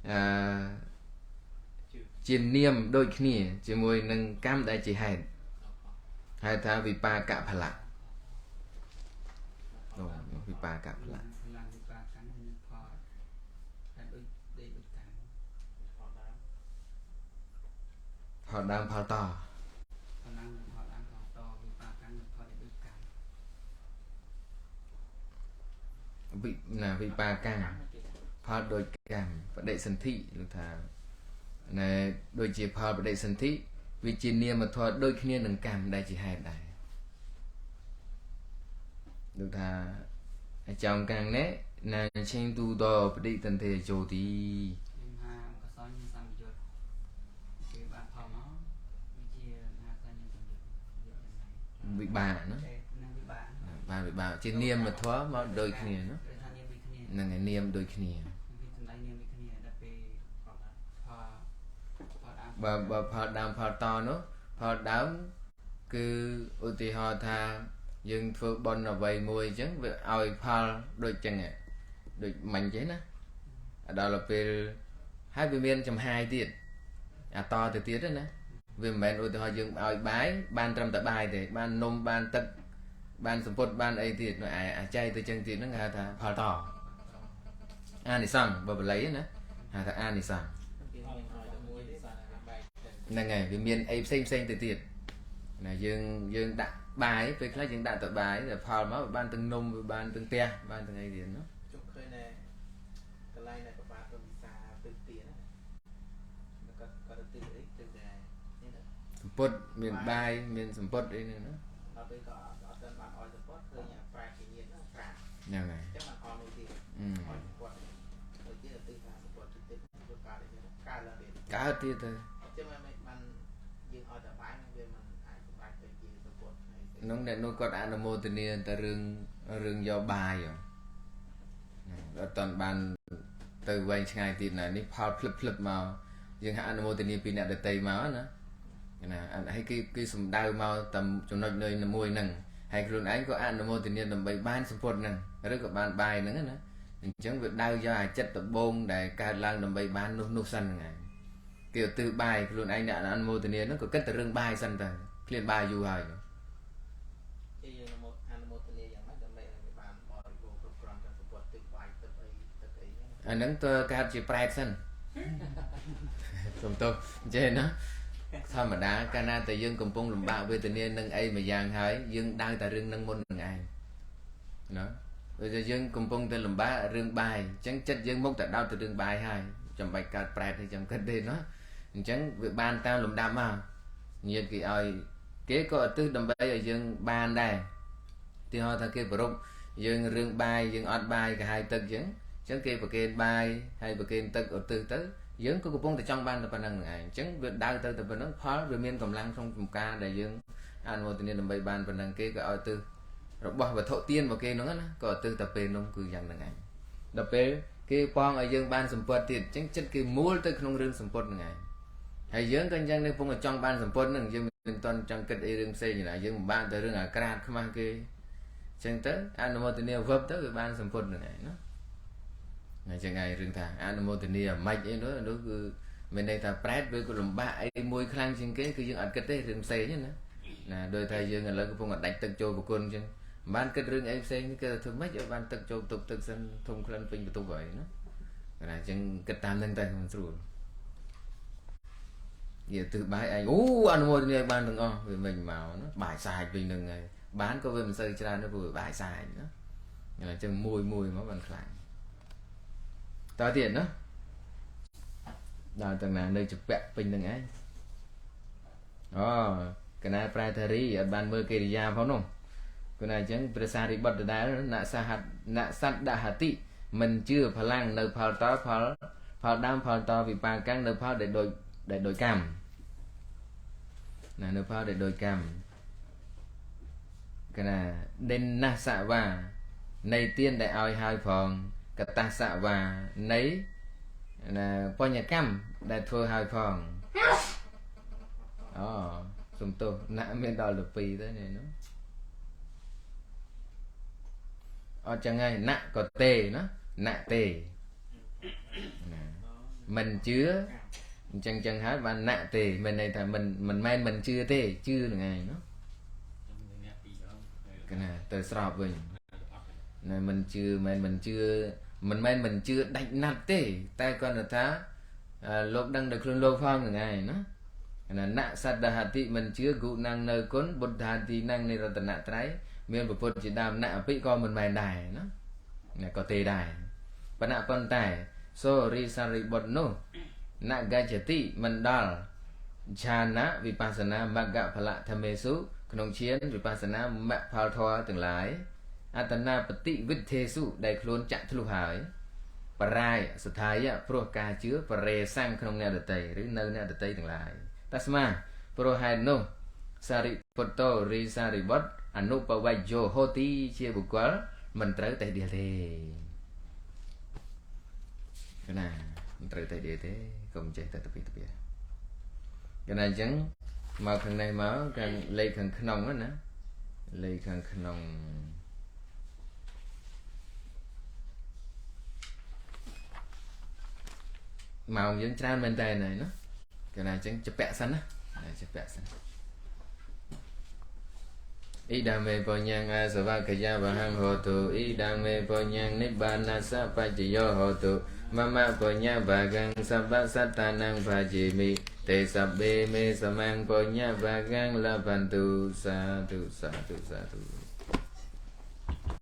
អឺជានាមដូចគ្នាជាមួយនឹងកម្មដែលជាហេតុហៅថាវិបាកផលៈអូវិបាកផលៈផលដើមផលតវិណាវិបាកាំងផលដូចកម្មបដិសន្ធិលោកថាណែដូចជាផលបដិសន្ធិវាជានាមធម៌ដូចគ្នានឹងកម្មដែលជាហេតុដែរលោកថាចំកាំងនេះណាឈិងទូតបដិសន្ធិចូលទីវិបាកណាបានវិបាកជានាមធម៌មកដូចគ្នាណាហ្នឹងហើយនាមដូចគ្នាបើផលដើមផលតនោះផលដើមគឺឧទាហរណ៍ថាយើងធ្វើបុណ្យអ្វីមួយអញ្ចឹងវាឲ្យផលដូចចឹងដូចមិញចេះណាដល់ពេលហើយវាមានចំហាយទៀតអាតទៅទៀតណាវាមិនមែនឧទាហរណ៍យើងឲ្យបាយបានត្រឹមតែបាយទេបាននំបានទឹកបានសម្ពុតបានអីទៀតអាចៃទៅចឹងទៀតហ្នឹងគេហៅថាផលតអានិសង្សបើបាលីណាហៅថាអានិសង្សហ្នឹងហើយវាមានអីផ្សេងផ្សេងទៅទៀតណាយើងដាក់បាយពេលខ្លះយើងដាក់តែបាយតែផលមកបានទាំងនំវាបានទាំងផ្ទះបានទាំងអីទៀតណាជុំឃើញតែកន្លែងដែលប្របាទវិសាទិទៀនណាក៏ក៏ទៅអីទៅដែរសម្ពុតមានបាយមានសម្ពុតអីហ្នឹងណាដល់ពេលក៏អត់ទាន់បានអោយសម្ពុតឃើញប្រែជាញាតហ្នឹងប្រាហ្នឹងហើយចឹងបានអោយមួយទៀតអោយសម្ពុតមួយទៀតទៅថាសម្ពុតទៀតវាកើតអីកើតឡើងទៀតកើតទៀតទៅចឹងមិនបានយើងអោយតែបាយវាមិនអាចសម្រេចទៅជាសម្ពុតនោះអ្នកនោះគាត់អនុមោទនាតែរឿងយកបាយអត់ទាន់បានទៅវែងឆ្ងាយទៀតណានេះផលភ្លឹបភ្លឹបមកយើងហាក់អនុមោទនាពីអ្នកដតីមកណាណាហើយគេសំដៅមកតាមចំណុចនៅមួយហ្នឹងហើយខ្លួនឯងក៏អនុមោទនាដើម្បីបានសម្ពុតហ្នឹងឬក៏បានបាយហ្នឹងណាអញ្ចឹងវាដៅយកអាចិត្តដបងដែលកើតឡើងដើម្បីបាននោះសិនហ្នឹងឯងគេឧទ្ទិសបាយខ្លួនឯងអ្នកអនុមោទនាហ្នឹងក៏គិតតែរឿងបាយសិនទៅឃ្លានបាយយូរហើយគេយើងអនុមោទនាយ៉ាងម៉េចដើម្បីឲ្យបានបរិបូរណ៍គ្រប់គ្រាន់ទាំងសម្ពុតទឹកបាយទឹកអីទឹកអីអាហ្នឹងតើកើតជាប្រែតសិនសុំទោសអញ្ចឹងណា ធម្មតាកាលណាតែយើងកំពុងលំបាកវេទនានឹងអីមួយយ៉ាងហើយយើងដៅតែរឿងនឹងមុននឹងឯងណាដូចជាយើងកំពុងតែលំបាករឿងបាយអញ្ចឹងចិត្តយើងមុខតែដោតទៅរឿងបាយហើយចាំបាច់កើតប្រែតទេចាំគិតទេណាអញ្ចឹងវាបានតាមលំដាប់មកញាតិគេឲ្យគេក៏ឧទ្ទិសដើម្បីឲ្យយើងបានដែរទីហោថាគេប្រពយើងរឿងបាយយើងអត់បាយគេឲ្យទឹកអញ្ចឹងអញ្ចឹងគេប្រគេនបាយហើយប្រគេនទឹកឧទ្ទិសទៅយើងក៏កំពុងតែចង់បានតែប៉ុណ្្នឹងឯងអញ្ចឹងវាដៅទៅតែប៉ុណ្្នឹងផលវាមានកម្លាំងក្នុងចំការដែលយើងអនុមោទនាដើម្បីបានប៉ុណ្្នឹងគេក៏ឲ្យទិសរបស់វត្ថុទានរបស់គេហ្នឹងណាក៏ទិសតែពេលនោះគឺយ៉ាងហ្នឹងឯងដល់ពេលគេប៉ងឲ្យយើងបានសម្ពត់ទៀតអញ្ចឹងចិត្តគេមូលទៅក្នុងរឿងសម្ពត់ហ្នឹងឯងហើយយើងក៏អញ្ចឹងនេះកំពុងតែចង់បានសម្ពត់ហ្នឹងយើងមិនទាន់ចង់គិតអីរឿងផ្សេងណាយើងមិនបានតែរឿងអាក្រាតខ្មាស់គេអញ្ចឹងទៅអនុមោទនាវឹបទៅវាបានសម្ពត់ហ្នឹងឯងណាអញ្ចឹងឯងរឿងថាអនុមោទនាមិនអីនោះនោះគឺមានន័យថាប្រែតវាក៏លំបាកអីមួយខ្លាំងជាងគេគឺយើងអត់គិតទេរឿងផ្សេងណាណាដោយថាយើងឥឡូវកំពុងតែដាច់ទឹកចូលប្រគុណអញ្ចឹងមិនបានគិតរឿងអីផ្សេងគឺធ្វើម៉េចឲ្យបានទឹកចូលបន្ទប់ទឹកសិនធំក្លិនពេញបន្ទប់ហើយណាណាអញ្ចឹងគិតតាមនឹងតែមិនស្រួលនិយាយទិសបាយឯងអូអនុមោទនាឲ្យបានទាំងអស់វាមិនមកណាបាយសាច់វិញនឹងហើយបានក៏វាមិនសូវច្រើនទេព្រោះវាបាយសាច់ណាអញ្ចឹងមួយមួយមកបានខ្លាំងតើទៀតណាដល់ទាំងណានៅជពាក់ពេញនឹងឯងអូកណាប្រែថារីអត់បានមើលកិរិយាផងនោះគណាអញ្ចឹងព្រះសារីបុត្រដដែលណសហណសត្តដហតិមិនជឿផលាំងនៅផលតផលផលដើមផលតវិបាកាំងនៅផលដែលដូចកម្មណានៅផលដែលដូចកម្មកណាដិនណសវ៉ានៃទានដែលឲ្យហើយផងកតសវ៉ានៃណាបញ្ញកម្មដែលធ្វើហើយផងអូសំទោសណាក់មានដល់12ទៅនេះនោះអត់ចឹងហើយណាក់ក៏ទេណាណាក់ទេណាមិនជឿអញ្ចឹងចឹងហើយបានណាក់ទេមិនន័យថាមិនមែនមិនជឿទេជឿនឹងឯងណាកណាទៅស្របវិញណាមិនជឿមិនមិនជឿមិនមែនមិនជឿដាច់ណាត់ទេតែគាត់ថាលោកដឹងដោយខ្លួនលោកផងហ្នឹងឯងណាណាណសត្តហតិមិនជឿគូណាំងនៅគុណបុទ្ធាទីណាំងនៃរតនត្រ័យមានពុទ្ធជាដើមណអភិក៏មិនមែនដែរណាណាក៏ទេដែរប៉ុន្តែសូរិសារិបុត្រនោះណកច្ចតិមិនដល់ឆានៈវិបស្សនាមគ្គផលធមេសុក្នុងឈានវិបស្សនាមគ្គផលធម៌ទាំងឡាយអត្តនាបតិវិធេសុដែលខ្លួនចាក់ធ្លុះហើយបរាយសទ្ធាយៈព្រោះការជឿបរេសੰក្នុងអ្នកដតីឬនៅអ្នកដតីទាំងឡាយតាស្មាព្រោះហេតុនោះសារិពុទ្ធោរីសារិបុត្រអនុបវច្យោហោទីជាបុគ្គលមិនត្រូវតេះដៀលទេណាមិនត្រូវតេះដៀលទេកុំចេះតែទៅពីទៅពីកណាអញ្ចឹងមកខាងនេះមកខាងលេខខាងក្នុងណាលេខខាងក្នុងម៉ោងយើងច្រើនមែនតើណាកណាអញ្ចឹងជពាក់សិនណាជពាក់សិនអ៊ីដាមេបញ្ញាងអសវកយាវហង្ហោតុអ៊ីដាមេបញ្ញាងនិបានសបច្ចយោហោតុមមបញ្ញាបាកੰសបសត្តានੰបាជេមិទេសបេមេសមੰបញ្ញាបាកੰលបន្ទុសាទុសាទុសាទុ